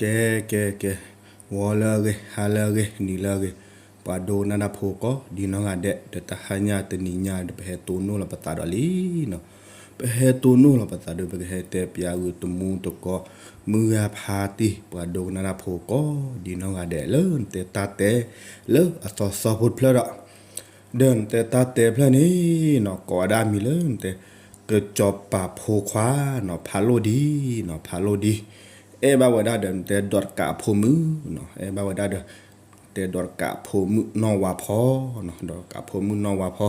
ကဲ ကဲ ကဲ, ဂီၤလၢအဂ့ၤ, ဟါလၢအဂ့ၤ, နံၤလၢအဂ့ၤ, ပှၤဒိကနၣ်တၢ်ဖိကိးဒ်နီၢ်ဂၤဒဲး, ဒီးတဟါညါတနံၤညါဒီး ပဟဲတိၢ်နီၣ်လီၤပသးဒီးလံနီၤ. ပဟဲတိၢ်နီၣ်လီၤပသးဒီး ပကဟဲတဲပၠးဂုာ်တမူတကိး မုၢ်ဂၤဖါတံၢ် ပှၤဒိကနၣ်တၢ်ဖိကိးဒ်နီၢ်ဂၤဒဲး လၢနတဲတၢ်တဲလၢအသီစီဖိတဖျၢၣ်ဒီး ဒီးနတဲတၢ်တဲဖျၢၣ်န့ၣ်နီၤ ကိးဝဲဒၣ်မံၤလၢနတဲ ကစီၤပၤဖိခွါနီၤ ဖးလိၣ်ဒံနီၤ ဖးလိၣ်ဒံ, အဲၣ်ဘၣ်ဝဲဒၣ်ဒီးနတဲဒီးတကးအဖိမုၣ်နီၤ အဲၣ်ဘၣ်ဝဲဒၣ်ဒီး တဲဒီးတကးအဖိမုၣ်နီၢ်ဝါဖီနီၤ ဒီးတကးအဖိမုၣ်နီၢ်ဝါဖီ,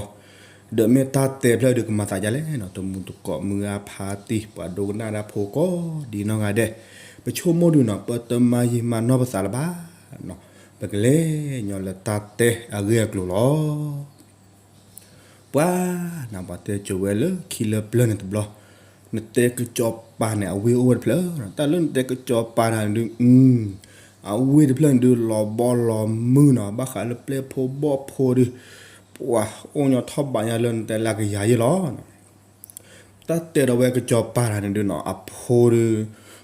ဒီးမ့ၢ်တၢ်တဲဖျၢၣ်ဒုးကမၤသးဒ်လဲၣ်နီၤ တမူတကိးမုၢ်ဂၤဖါတံၢ် ပှၤဒိကနၣ်တၢ်ဖိကိးဒ်နီၢ်ဂၤဒဲး, ပဆိကမိၣ်ဒုးနီၤ ပတမၤယံာ်မၤနီၢ်ပသးလၢၤဘၣ်နီၤ, ပကလဲၤညီလၢတၢ်တဲအဂ့ၢ်အကျိၤလီၤ. ပှၤနီၤ ပှၤတဲကိးဝဲလၢခံလၢပျၢၤန့ၣ်တဘျီ, နတဲကစီၤပၤန့ၣ် အဝ့ၢ်အိၣ်ဝဲတဖျၢၣ်, တၢ်လၢနတဲကစီၤပၤတဂၤန့ၣ်ဒုး အဝ့ၢ်တဖျၢၣ်န့ၣ်ဒုး လီၤဘီလီၤမုၢ်နီၤ ဘၣ်ဃးလၢပျဲၢ်ဖိဘီၣ်ဖိဒုး, ပှၤအိၣ်ညီထီၣ်ဘးညါလၢနတဲလၢကယၤယ့ၢ်လီၤ. တၢ်တဲဒီးဝဲကစီၤပၤတဂၤန့ၣ်ဒုးနီၤ အဖိဒုး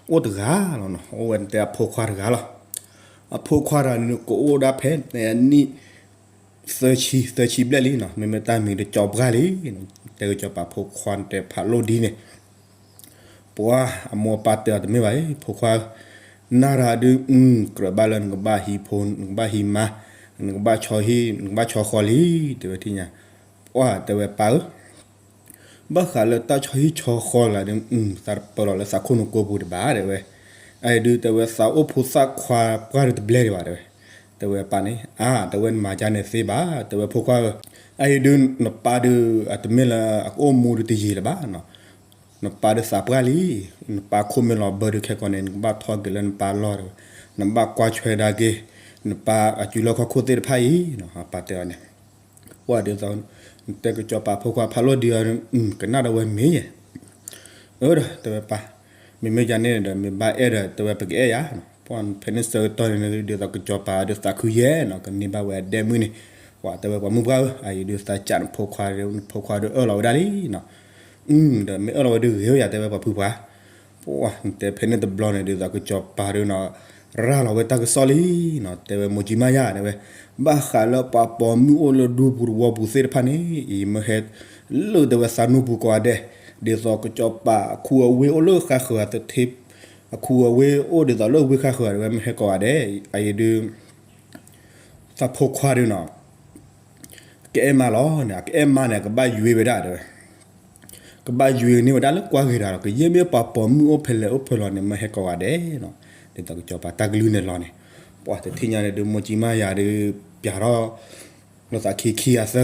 အိၣ်တဂၤလီၤနီၤ အိၣ်ဝဲနတဲအဖိခွါတဂၤလီၤ. အဖိခွါတဂၤန့ၣ်ဒုး ကအိၣ်ဒၣ်ဖဲနတဲအနံၣ် သၢဆံ သၢဆံဘျဲၣ်လံနီၤ မ့မ့ၢ်တၢ်မံၤဒီးကၠီပှၢ်လံ, တဲကစီၤပၤဖိခွါနတဲဖးလိၣ်ဒံန့ၣ်, ပှၤအမိၢ်အပၢ်တဲအီၤတမ့ၢ်ဘၣ်အံၤ ဖိခွါဧၢ, နၤတဂၤဒုး ကြၢးဘၣ်လၢနကဘၣ်ဟံးဖိ နကဘၣ်ဟံးမါ, နကဘၣ်ဆီဟံၣ် နကဘၣ်ဆီဃီလံ, တဲဝဲထံၣ်ညါ, ပှၤတဲဝဲပၢ်ဧၢ ဘၣ်ဃးလၢတၢ်ဆီဟံၣ်ဆီဃီလၢဒုး သးတပၢၢ်လီၤလၢသးခိၣ်နူာ်ကိးပူၤတဘၣ်တဲဝဲ, အအံၤဒုးတဲဝဲသးအိၣ်ဖိသၣ်ခွါပှၢ်ဒုးတဘျဲၣ်ဒံးဘၣ်တဲဝဲ, တဲဝဲပၢ်န့ၣ် အါ တဲဝဲနမၤဒ်န့ၣ်သ့ဘၣ် တဲဝဲဖိခွါဧၢ, အအံၤဒုးနပၢ်ဒုး အတမ့ၢ်လၢအကအိၣ်မူဒုးတယံာ်လၢၤဘၣ်နီၤ, နပၢ်ဒုးသးပှၢ်လံ, နပၢ်ခိၣ်မ့ၢ်လီၤဘၢဒုးခဲကိာ်န့ၣ် နကဘၣ်ထီၣ်က့ၤလၢနပၢ်လီၢ်တဲဝဲ, နဘၣ်ကွၢ်ဆွဲဒၣ်က့ၤ နပၢ်အစုလီၢ်ခီၣ်ခိၣ်သ့ၣ်တဖၣ်အံၤနီၤ အပၢ်တဲအီၤန့ၣ် ပှၤဒ်သိး နတဲကစီၤပၤဖိခွါဖးလိၣ်ဒံအီၤ ကနၣ်ဒီးဝဲမ့ၢ်ယဲၢ်, အၢဒီးတဲဝဲပၢ်, မ့မ့ၢ်ယၤန့ၣ်ဒီး မ့ၢ်ဘၣ်အဲၣ်ဒီးတဲဝဲပကအဲၣ်ယၤ, ပှၤဖဲန့ၣ်ဆၢကတီၢ်န့ၣ် ဒ်သိးကစီၤပၤဒုးသးခုယဲၢ်နီၤ ကန့ၢ်ဘၣ်ဝဲအဒဲမုၢ်န့ၣ်, ပှၤတဲဝဲပှၤမုၣ်ပှၢ်ဧၢ အအံၤဒုးသးကးနဖိခွါ နဖိခွါဒုးအၢၣ်လီၤဝဲဒၣ်လံနီၤ, ဒီးမ့ၢ်အၢၣ်လီၤဝဲဒုးဂ့ၤဝဲယၤတဲဝဲပှၤဖုပှၢ် ပှၤနတဲဖဲန့ၣ်တဘျီန့ၣ် ဒ်သိးကစီၤပၤဒုးနီၤ ရၤလီၤဝဲတၢ်ကစီၣ်လံနီၤ တဲဝဲမိၢ်ကၠံမါယၤတဲဝဲ, ဘၣ်ဃးလၢပှၤပိာ်မုၣ်အိၣ်လၢဒူပူၤတဝီပူၤသ့ၣ်တဖၣ်န့ၣ် အံၤမ့ၢ်ဟဲ လၢတဲဝဲသးနူပူၤကိးဂၤဒဲး, ဒ်သိးကစီၤပၤအခူအဝ့ၢ်အိၣ်လၢဃါဃၢၤသထ့, အခူအဝ့ၢ်အိၣ်ဒ်သိးလၢဝ့ၢ်ဃါဃၢၤတဲဝဲမ့ၢ်ဟဲကိးဂၤဒဲး, အအံၤဒုး သးဖိခွါဒုးနီၤ ကအဲၣ်မါလီၤန့ၣ် အကအဲၣ်မါန့ၣ် အကဘၣ်ယွ့ဝဲဒၣ်တဲဝဲ, ကဘၣ်ယွ့န့ၢ်ဝဲဒၣ်လၢကွၢ်ဂ့ၤတဂၤလီၤ ကယဲၢ်မ့ၢ်ပှၤပိာ်မုၣ်အိၣ်ဖဲလဲၣ်အိၣ်ဖဲလဲၣ်န့ၣ် မ့ၢ်ဟဲကိးဂၤဒဲးနီၤ, ဒ်သိးကစီၤပၤတၢ်ကလုၢ်န့ၣ်လီၤန့ၣ်, ပှၤတထံၣ်ညါန့ၣ်ဒုး မိၢ်ကၠံမါယၤဒုး ပျးထီၣ် လိာ်သးခံခံဂၤသၢဂၤ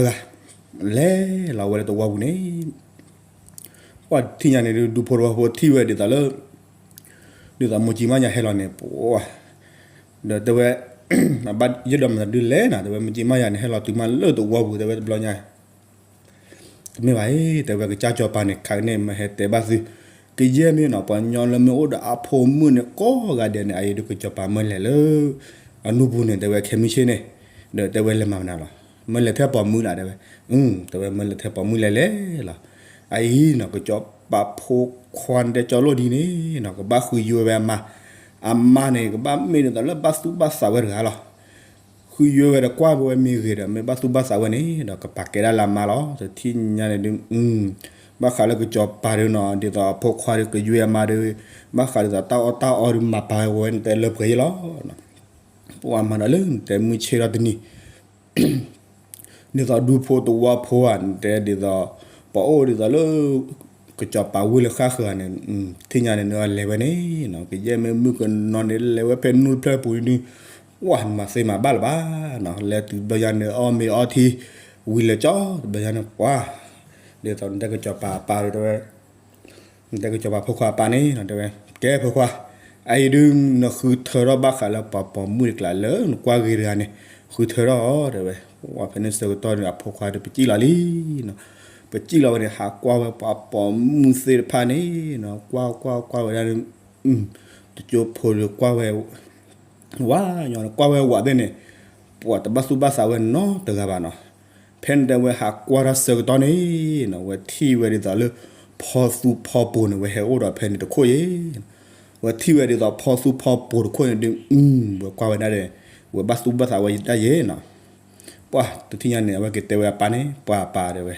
လဲၤလီၤဝဲလၢတဝီပူၤန့ၣ် ပှၤတထံၣ်ညါန့ၣ်ဒုး ဒူဖိတဝီဖိထံၣ်ဝဲဒ်သိးလၢ ဒ်သိးမိၢ်ကၠံမါယၤဟဲလီၤန့ၣ် ပှၤ ဒီးတဲဝဲ ဘၣ်ယဲၢ်ဒီးမၤဒုးလဲၣ်နီၤ တဲဝဲ မိၢ်ကၠံမါယၤန့ၣ် ဟဲလီၤတုၤမးလၢတဝီပူၤ တဲဝဲတဘျီညါ တမ့ၢ်ဘၣ်အံၤ တဲဝဲကစၢ်စီၤပၤန့ၣ် ခးကန့ၣ် မ့ၢ်ဟဲတဲဘၣ်သု ကယဲၢ်မ့ၢ်နီၤ ပှၤကညီလၢမ့ၢ်အိၣ်ဒီးအဖိမုၣ်န့ၣ် ကိးဂၤဒဲးန့ၣ် အအံၤဒုးကစီၤပၤမၢလဲၤလၢ အနူပူၤန့ၣ် တဲဝဲခဲမုၢ်ဆ့ၣ်န့ၣ် ဒီးတဲဝဲလဲၤမၤမနုၤလီၤ မၢလဲၤထဲပိာ်မုၣ်လီၤ တဲဝဲ တဲဝဲမၢလဲၤထဲပိာ်မုၣ်လဲၤလဲၤလီၤ အအံၤနီၤ ကစီၤပၤဖိခွါတဲကၠီလိၣ်ဒ်န့ၣ်နီၤ ကဘၣ်ဃုယွဲဝဲအမါ အမါန့ၣ် ကဘၣ်မ့ၢ်ဒ်သိးလၢဘၣ်သူၣ်ဘၣ်သးဝဲတဂၤလီၤ ဃုယွဲဝဲဒီးကွၢ်ဝဲမ့ၢ်ဂ့ၤဒီး မ့ၢ်ဘၣ်သူၣ်ဘၣ်သးဝဲန့ၣ်ဒီး ကပာ်ကဲဒၣ်လၢအမါလီၤ တထံၣ်ညါန့ၣ်ဒုး ဘၣ်ဃးလၢကစီၤပၤဒုးနီၤ ဒ်သိးအဖိခွါဒုးကယွဲအမါဒုး ဘၣ်ဃးဒ်သိးတၢ်အီၣ်တၢ်အီဒုးမၤပာ်ဝဲဝဲန့ၣ်တဲလၢပှဲၤယ့ၢ်လီၤ ပှၤမၤဒီးလၢနတဲမုၢ်ဆ့ၣ်ထီၣ်တနံၤ ဒ်သိးဒူဖိတဝီဖိဧါ နတဲဒ်သိး ပှၤအိၣ်ဒ်သိးလၢ ကစီၤပၤဝ့ၢ်လၢဃၣ်ဃၢၤန့ၣ် ထံၣ်ညါန့ၣ် နလဲၤဝဲန့ၣ်နီၤ ကယဲၢ်မ့ၢ်မုၣ်ကနီၤန့ၣ် လဲၤဝဲဖဲနူတဖျၢၣ်ပူၤန့ၣ် ဝဲနမၤသ့မၤဘၣ်လၢၤဘၣ်နီၤ လဲၤတုၤတဘျီညါန့ၣ် အီၣ်မ့ၤအီထံ ဝံၤလၢာ်ကၠီ တဘျီညါန့ၣ် ပှၤ ဒ်သိးနတဲကစီၤပၤအပၢ်ဒုးတဲဝဲ နတဲကစီၤပၤဖိခွါအပၢ်န့ၣ်နီၤ တဲဝဲ ကဲဖိခွါ အအံၤဒုး နဃုထၢထီၣ်ဘၣ်ဃးလၢပှၤပိာ်မုၣ်တကျးလၢနကွၢ်ဂ့ၤတဂၤန့ၣ် ဃုထၢထီၣ်တဲဝဲ ဝဲဖဲန့ၣ်ဆၢကတီၢ်န့ၣ် အဖိခွါဒုးပစံၣ်လီၤလံနီၤ ပစံၣ်လီၤဝဲန့ၣ် ဟးကွၢ်ဝဲပှၤပိာ်မုၣ်သ့ၣ်တဖၣ်န့ၣ်နီၤ ကွၢ်ကွၢ်ကွၢ်ဝဲဒၣ် တကၠိဖိဒုးကွၢ်ဝဲ ဝါညီန့ၣ် ကွၢ်ဝဲဝးသ့ၣ်န့ၣ် ပှၤတဘၣ်သူၣ်ဘၣ်သးဝဲနီတဂၤဘၣ်နီၤ ဖဲန့ၣ်တဲဝဲဟးကွၢ်တၢ်ဆၢကတီၢ်န့ၣ်နီၤ ဝဲထံၣ်ဝဲဒ်သိးလၢ ဖီသူဖီပိၤန့ၣ် ဝဲဟဲအိၣ်ဒီးဖဲန့ၣ်တခိၣ်ယ့ၣ် ဝဲထံၣ်ဝဲဒ်သိးဖီသူဖီပိၤတခိၣ်န့ၣ်ဒုး ဝဲကွၢ်ဝဲဒၣ်ဒီး ဝဲဘၣ်သူၣ်ဘၣ်သးဝဲဒၣ်ယဲနီၤ. ပှၢ်တထံၣ်ညါန့ၣ် အဝဲက့ၤတဲဝဲအပၢ်န့ၣ် ပှၢ်အပၢ်တဲဝဲ,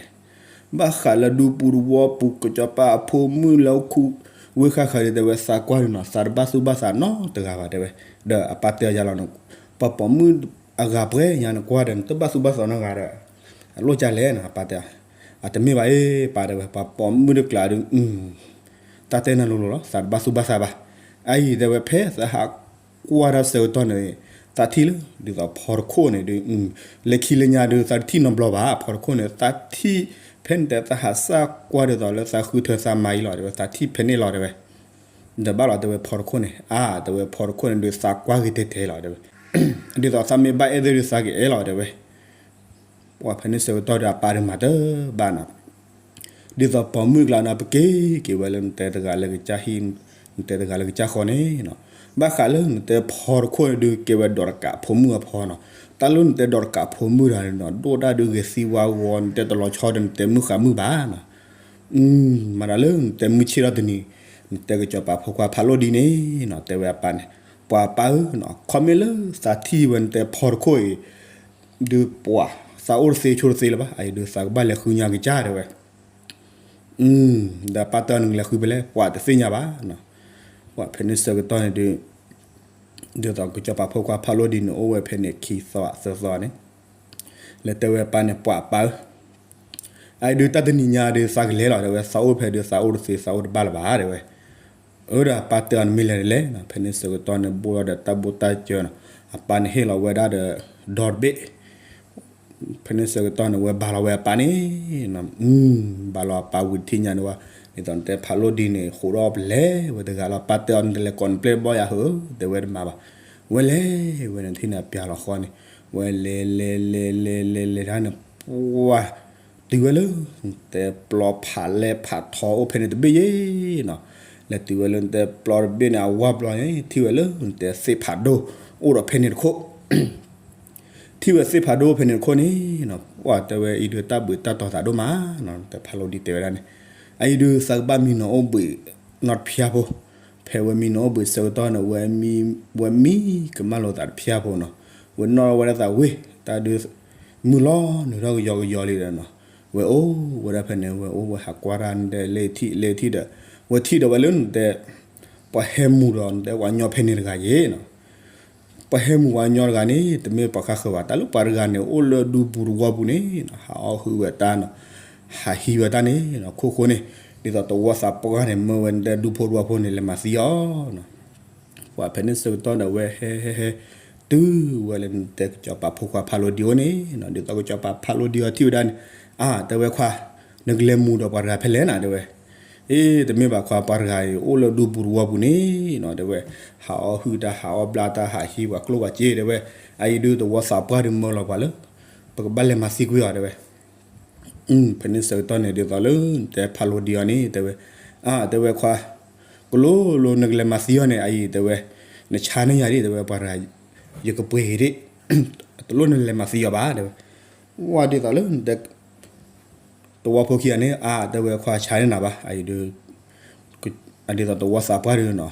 ဘၣ်ဃးလၢဒူပူၤတဝီပူၤ ကစီၤပၤအဖိမုၣ်လၢခူဝ့ၢ်ဃၣ်ဃၢၤဒုး တဲဝဲသးကွၢ်ဒုးနီၤ သးတဘၣ်သူၣ်ဘၣ်သးနီတဂၤဘၣ်တဲဝဲ, ဒီးအပၢ်တဲအီၤယါလီၤန့ၣ်, ပှၤပိာ်မုၣ်အဂၤပှဲၤညါန့ၣ်ကွၢ်ဒီး နတဘၣ်သူၣ်ဘၣ်သးနီတဂၤဒီး အလိၣ်ကလဲၣ်နီၤ အပၢ်တဲ, အတမ့ၢ်ဘၣ်အ့ၣ် ပၢ်တဲဝဲ ပှၤပိာ်မုၣ်တကျါဒုး တၢ်တဲနၤလိၤလိၤလီၤ သးတဘၣ်သူၣ်ဘၣ်သးဘၣ်. အအံၤတဲဝဲဖဲသးဟးကွၢ်တၢ်ဆၢကတီၢ်န့ၣ် သးထံၣ်လၢ ဒ်သိးဖီတခိၣ်န့ၣ်ဒုး လၢခံလၢညါဒုး သးတထံၣ်နီတဘျီဘၣ် ဖီတခိၣ်န့ၣ် သးထံၣ် ဖဲန့ၣ်တဲသးဟးစၢ်ကွၢ်ဒ်သိးလၢသးဃုထၢသးမါအံၤလီၤတဲဝဲ သးထံၣ်ဖဲန့ၣ်လီၤတဲဝဲ. ဒီးဘၣ်လီၤတဲဝဲဖီတခိၣ်န့ၣ် အါ တဲဝဲဖီတခိၣ်န့ၣ်ဒုးသးကွၢ်ဂ့ၤတဲတဲလီၤတဲဝဲ, ဒ်သိးသးမ့ၢ်ဘၣ်အဲၣ်သ့ၣ်ဒုးသးကအဲၣ်လီၤတဲဝဲ ပှၢ်ဖဲန့ၣ်ဆၢကတီၢ်ဒီးအပၢ်ဒုးမၤတဘၣ်နီၤ, ဒ်သိးပိာ်မုၣ်ကျါန့ၣ် ပက့ၤက့ၤဝဲလၢနတဲတဂၤလၢကစၢ်ဟံၣ်, နတဲတဂၤလၢကစၢ်ဃီန့ၣ်နီၤ, ဘၣ်ဃးလၢနတဲဖီတခိၣ်န့ၣ်ဒုးကဲဝဲဒီးတကးဖိမုၣ်အဖီနီၤ, တၢ်လၢနတဲဒီးတကးဖိမုၣ်တဂၤန့ၣ်နီၤ ဒိၣ်ဒၣ်ဒုးဂဲၤသံဝါဂီၤ နတဲတလီၤဆီဒီးနတဲမုၢ်ဃာ်မုၢ်ဘၣ်နီၤ မၤတၢ်လၢနတဲမုၢ်ဆ့ၣ်ထီၣ်တနံၤ, နတဲကစီၤပၤဖိခွါဖးလိၣ်ဒံန့ၣ်နီၤ တဲဝဲအပၢ်န့ၣ်, ပှၢ်ပၢ်ဧၢနီၤ ခီမ့ၢ်လၢသးထံၣ်ဝဲနတဲဖီတခိၣ်အံၤ, ဒုးပှၢ်, သးအိၣ်တသ့ဆိတသ့လၢၤဘၣ် အအံၤဒုးသးကဘၣ်လဲၤဃုညါကစၢ်တဲဝဲ, ဒီးပၢ်တဲအီၤနကလဲၤဃုဖဲလဲၣ် ပှၢ်တသ့ၣ်ညါဘၣ်နီၤ, ပှၢ်ဖဲန့ၣ်ဆၢကတီၢ်န့ၣ်ဒုး ဒ်သိးကစီၤပၤဖိခွါဖးလိၣ်ဒ်န့ၣ် အိၣ်ဝဲဖဲန့ၣ်ခံသီသၢသီန့ၣ်, လဲၤတဲဝဲပၢ်န့ၣ် ပှၢ်ပၢ်ဧၢ, အအံၤဒုးတၢ်တနံၤညါဒုးသးကလဲၤလီၤတဲဝဲ သးအိၣ်ဖဲဒုးသးအိၣ်တသ့ သးအိၣ်တဘၣ်လၢၤဘၣ်တဲဝဲ, အၢဒီးပၢ်တဲအီၤနမ့ၢ်လဲၤဒ်လဲၣ်နီၤ ဖဲန့ၣ်ဆၢကတီၢ်န့ၣ် ဘိၣ်ထီၣ်ဒီးတၢ်ဘိၣ်တၢ်စၢၤနီၤ အပၢ်န့ၣ်ဟ့ၣ်လီၤဝဲဒၣ်ဒီး ဒီတဘ့ၣ် ဖဲန့ၣ်ဆၢကတီၢ်န့ၣ် ဝဲဘၣ်လီၤဝဲအပၢ်န့ၣ်, ဘၣ်လီၤအပၢ်ဝံၤတထံၣ်ညါန့ၣ်ဝဲ, ဒ်သိးနတဲဖးလိၣ်ဒ်န့ၣ် ဃိးဒီးပလဲၤဝဲတဂၤလီၤ ပၢ်တဲအီၤနတလဲၤကိးနပျဲၢ်ဘီၣ်ယၤဧၢ, တဲဝဲတမၤဘၣ်, ဝဲလဲၤဝဲန့ၣ်ထံၣ်န့ၣ်အပျၢ်လီၤဃီန့ၣ်, ဝဲလဲၤလဲၤလဲၤလဲၤလဲၤလဲၤတၢ်န့ၣ်, ပှၢ် တုၤဝဲလၢ နတဲပျီဖးလဲၢ်ဖးထီအိၣ်ဖဲန့ၣ်တဘ့ၣ်ယဲနီၤ, လဲၤတုၤဝဲလၢနတဲပျီတဘ့ၣ်န့ၣ် အဝါဘျီန့ၣ် ထံၣ်ဝဲလၢနတဲသ့ၣ်ဖးဒိၣ် အိၣ်ဒီးဖဲန့ၣ်တခိၣ် ထံၣ်ဝဲသ့ၣ်ဖးဒိၣ်ဖဲန့ၣ်တခိၣ်န့ၣ်, ပှၢ်တဲဝဲအံၤဒုးတၢ်ဘှံးတၢ်တီၤသးဒိၣ်မး, တဲဖးလိၣ်ဒ်တဲဝဲဒၣ်န့ၣ်, အအံၤဒုးသးကဘၣ်မံနီၤအိၣ်ဘှံးနီတဖျါဖိ, ဖဲဝဲမံနီၤအိၣ်ဘှံးဆၢကတီၢ်န့ၣ် ဝဲမံကမၣ်လိာ်သးတဖျါဖိနီၤ, ဝဲနီၣ်ဝဲဒၣ်သးဝ့ၢ် တၢ်ဒုး မုၢ်လီၤနုာ်ထီၣ်ကယီကယီလံဒီးနီၤ, ဝဲအိၣ်ဝဲဒၣ်ဖဲန့ၣ် ဝဲအိၣ်ဝဲဟးကွၢ်တၢ်နတဲလဲၤထံၣ်လဲၤထံၣ်ဒီး, ဝဲထံၣ်ဒီးဝဲလၢနတဲ ပှၤဟဲမူၤဒီးနတဲပှၤညီဖဲန့ၣ်တဂၤယဲနီၤ, ပှၤဟဲမူၤပှၤညီတဂၤန့ၣ် တမ့ၢ်ပှၤဃၣ်ဃၢၤဘၣ် တၢ်လၢပှၤတဂၤန့ၣ် အိၣ်လၢဒူပူၤတဝီပူၤန့ၣ် ဟးအီၣ်ဟုၣ်ဝဲတၢ်နီၤ, ဟးဟံးဝဲတၢ်န့ၣ် ခိၣ်ဃိန့ၣ်, ဒ်သိးတဝီသးပှၢ်န့ၣ် မၢဝဲနတဲဒူဖိတဝီဖိန့ၣ် လဲၤမၤသံအီၤနီၤ ပှၢ်ဖဲန့ၣ်ဆၢကတီၢ်ဒီးဝဲဟဲဟဲဟဲ, တုၤဝဲလၢနတဲကစီၤပၤဖိခွါဖးလိဒံအိၣ်န့ၣ်နီၤ, ဒ်သိးကစီၤပၤဖးလိဒံအီၤထံၣ်ဝဲဒၣ်န့ၣ်, အါ တဲဝဲခွါ, နကလဲၤမူၤဒီးပှၤတဂၤဖဲလဲၣ်နၤ တဲဝဲ, အ့ တမ့ၢ်ဘၣ်ခွါ ပှၤတဂၤအံၤ အိၣ်လၢဒူပူၤတဝီပူၤန့ၣ်နီၤ တဲဝဲ, ဟးအီၣ်ဟုၣ်တၢ် ဟးအီၣ်ဘျါတၢ် ဟးဟံးပှၤကျိၣ်ပှၤစ့ တဲဝဲ, အအံၤဒုးတဝီသးပှၢ်ဒုးမၢလီၤပှၤလၢ ပကဘၣ်လဲၤမၤသံကွံာ်အီၤ တဲဝဲ ဖဲန့ၣ်ဆၢကတီၢ်န့ၣ် ဒ်သိးလၢနတဲဖးလိဒံအီၤန့ၣ် တဲဝဲ, အါ တဲဝဲခွါ, ကလိလိနကလဲၤမၤသံအီၤန့ၣ် အအံၤ တဲဝဲ, နဆါန့ၢ်ယၤဒံး တဲဝဲ ပှၤတဂၤ, ယကပှ့ၤဂ့ၤဒံး, တလိၣ်နလဲၤမၤသံအီၤဘၣ် တဲဝဲ, ဝဲဒ်သိးလၢနတဲ တဝီဖိခံဂၤန့ၣ် အါ တဲဝဲခွါ ဆါန့ၢ်နၤဘၣ် အအံၤဒုး ဒ်သိးတဝီသးပှၢ်ဒုးနီၤ,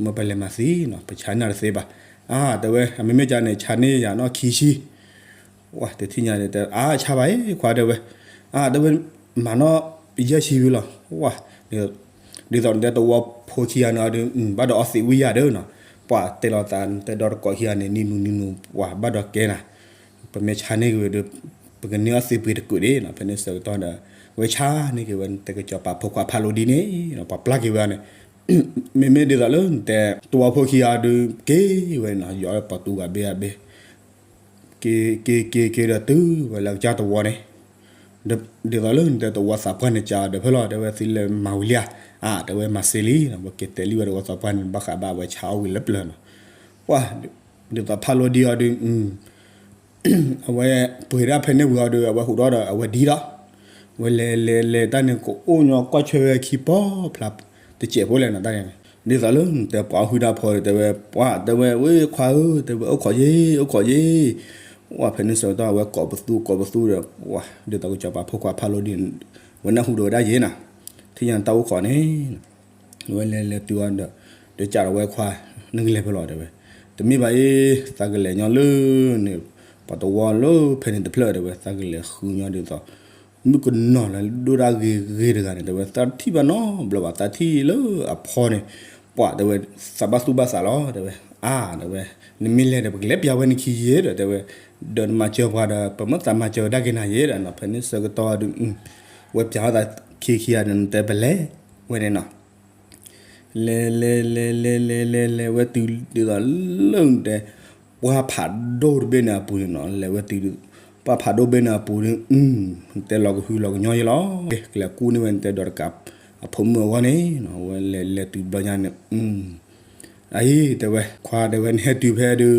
မၢပလဲၤမၤသံနီၤ ပဆါန့ၢ်နၤတသ့ဘၣ်, အါ တဲဝဲ အမ့မ့ၢ်ကန့ၣ် ဆါန့ၢ်ယၤနီၢ်ခံဆံ ဝဲတထံၣ်ညါန့ၣ် အါ ဆါဘၣ်အ့ၣ် ခွါ တဲဝဲ, အါ တဲဝဲ, မၤနီၢ်ယဲၢ်ဆံဝံၤလီၤ, ဝဲ, ဒ်သိးနတဲတဝီဖိခံဂၤန့ၣ်ဒီး ဘၣ်ဒီးအီသံးဝံယၤဒီးနီၤ, ပှၤတဲလီၤသး နတဲဒီတကိးခံဂၤန့ၣ် နံၤနူၤနံၤနူၤ ပှၤဘၣ်ဒီးကဲနၤ, ပမ့ၢ်ဆါန့ၢ်က့ၤဝဲဒီး ပကန့ၢ်အီသံးပှ့ၤတကုာ်ဒံးနီၤ, ဖဲန့ၣ်ဆၢကတီၢ်ဒီး ဝဲဆါန့ၢ်က့ၤဝဲ နတဲကစီၤပၤဖိခွါဖးလိဒံန့ၣ် ပှၤပျၢ်က့ၤဝဲန့ၣ်, မ့မ့ၢ်ဒ်သိးလၢနတဲ တဝီဖိခံဂၤဒီး က့ၤဝဲနီၤ ယီၤပှၤတူၢ်ဂၤဘ့ၣ်အဘ့ၣ် က့ၤက့ၤက့ၤက့ၤဒီးတုၤဝဲလၢကစၢ်တဝီန့ၣ်, ဒ်သိးလၢနတဲတဝီသးပှၢ်န့ၣ် ကဒီးဖဲလီၤ တဲဝဲသံလၢမၤဝံၤလံဧါ, အါ တဲဝဲမၤစ့လံ, ပက့ၤတဲလံဝဲတဝီသးပှၢ်န့ၣ် ဘၣ်ဃးဘၣ်ဝဲဆါအီၣ်ဝံၤလၢပျၢၤနီၤ, ပှၤ ဒ်သိးဖးလိဒံအီၤဒီး အဝဲပှ့ၤဒၣ်ဖဲန့ၣ်ဝံၤအီၤဒီး အဝဲဟူးဒီးဒီး အဝဲဒံဒီး, ဝဲလဲၤလဲၤလဲၤတၢ်န့ၣ် ကအိၣ်ညီကွၢ်ဆွဲဝဲခံပီဖျါ တစဲးဖိလဲၣ်နီၤတၢ်န့ၣ်, ဒ်သိးလၢနတဲပှၤအီၣ်ဟုၣ်တၢ်ဖီဒီး တဲဝဲ ပှၤ တဲဝဲ ဝဲခွါဧၢ တဲဝဲ အိၣ်ခိးယ့ၣ် အိၣ်ခိးယ့ၣ်, ဝဲဖဲန့ၣ်ဆၢကတီၢ် အဝဲကိးပသူကိးပသူဒီး ပှၤ ဒ်သိးကစီၤပၤဖိခွါဖးလိဒံ ဝဲနၢ်ဟူဒီးဝဲဒၣ်ယဲနၤ, ထံၣ်ညါတၢ်အိၣ်ခိးန့ၣ် ဝဲလဲၤလဲၤတုၤအီၤဒီး တဲကးဒီးဝဲခွါ, နကလဲၤဖဲလဲၣ် တဲဝဲ, တမ့ၢ်ဘၣ်အံၤ, သးကလဲၤညီလၢန့ၣ်, ပှၤတဝီလၢဖဲန့ၣ်တဖျၢၣ် တဲဝဲ, သးကလဲၤဃုညီဒ်သိး မုၣ်ကနီၤလၢဒိၣ်ဒၣ်ဂ့ၤဂ့ၤတဂၤန့ၣ် တဲဝဲ, သးထံၣ်ဘၣ်နီတဘျီဘၣ်, သးထံၣ်လၢအဖီန့ၣ်, ပှၤတဲဝဲ, သးဘၣ်သူၣ်ဘၣ်သးလီၤ တဲဝဲ, အါ တဲဝဲ, နမ့ၢ်လဲၤဒီး ပကလဲၤပျးဝဲနခံယဲဒီး တဲဝဲ, ဒီးနမၤစၢၤပှၤဒီး ပမ့ၢ်သးမၤစၢၤဒၣ်က့ၤနၤယဲဒီးနီၤ, ဖဲန့ၣ်ဆၢကတီၢ်ဒုး ဝဲပျးထီၣ်သးခံခံဂၤဒီး နတဲပလဲၤဝဲန့ၣ်နီၤ. လဲၤလဲၤလဲၤလဲၤလဲၤလဲၤလဲၤဝဲတုၤဒ်သိးလၢနတဲ ပှၢ်ဖးဒိၣ်တဘ့ၣ်န့ၣ်အပူၤန့ၣ်နီၤ, လဲၤဝဲတုၤဒ် ပှၢ်ဖးဒိၣ်ဘ့ၣ်န့ၣ်အပူၤန့ၣ်, နတဲလီၤကဟုလီၤကညီယဲလီၤ, ကလဲၤကူၣ်န့ၢ်ဝဲနတဲဒီးတကးအဖိမုၣ်အဂီၢ်န့ၣ်နီၤ, ဝဲလဲၤလဲၤတုၤဘျီညါန့ၣ် အအံၤ တဲဝဲ, ခွါ တဲဝဲ, နဟဲတုၤဖဲဒုး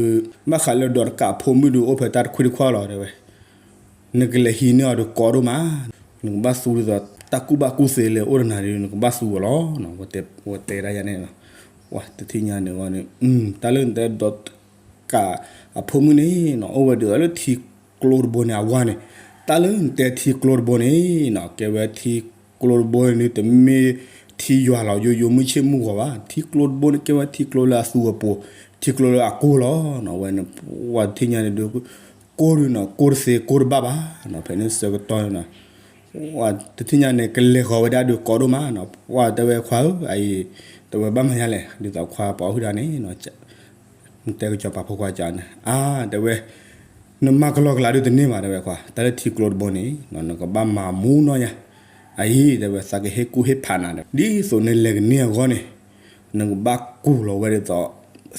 ဘၣ်ဃးလၢဒီးတကးအဖိမုၣ်ဒုး အိၣ်ဖဲတၢ်တခွံတခွါလီၤ တဲဝဲ, နကလဲၤဟံးန့ၢ်အီၤဒုးကီဒိၣ်မး, နကဘၣ်သူဒ်သိး တၢ်ကူၣ်ဘၣ်ကူၣ်သ့လၢအိၣ်တနၤဒုး နကဘၣ်သူအီၤလီၤ, ဝဲတဲဒၣ်ယၤန့ၣ်, တထံၣ်ညါန့ၣ်ဝဲန့ၣ်, တၢ်လၢနတဲဒီးတကးအဖိမုၣ်န့ၣ်နီၤ အိၣ်ဝဲဒ်သိးလၢထံကျိတဘိန့ၣ်အဝါန့ၣ်, တၢ်လၢနတဲထံကျိတဘိန့ၣ်နီၤ ကဲဝဲထံကျိတဘိန့ၣ် တမ့ၢ်ထံယွၤလီၤ ယိယိမုၢ်ဆ့ၣ်မုၢ်ဂီၤဘၣ်, ထံကျိတဘိန့ၣ် ကဲဝဲထံကျိလၢအသူအပူၤ, ထံကျိလၢအကိၢ်လီၤ, ဝဲန့ၣ် ပှၤတထံၣ်ညါန့ၣ်ဒုး ကိၢ်ဒုးနီၤ ကိၢ်တသ့ကိၢ်တဘၣ်ဘၣ်, ဖဲန့ၣ်ဆၢကတီၢ်န့ၣ်နီၤ တထံၣ်ညါန့ၣ် ကလဲၤဃီၤဝဲဒၣ်ဒုးကီဒိၣ်မးနီၤ, ပှၤတဲဝဲခွါဧၢ အအံၤ, တဲဝဲဘၣ်မၤညါလဲၣ် ဒ်သိးခွါပှၤအီၣ်ဟုၣ်တၢ်န့ၣ်, နတဲကစီၤပၤဖိခွါကန့ၣ် အါ တဲဝဲ, နမၤကလီကလးဒုးတန့ၢ်ဘၣ် တဲဝဲခွါ, တၢ်လၢထံကျိတဘိန့ၣ် နကဘၣ်မၤမူနီၢ်ညါ, အအံၤ တဲဝဲ သးကဟ့ၣ်ကူၣ်ဟ့ၣ်ဖးနၤဒီး ဒ်သိးနလဲၤကန့ၢ်အဂီၢ်န့ၣ် နကဘၣ်ကူးလီၤဝဲဒ်သိး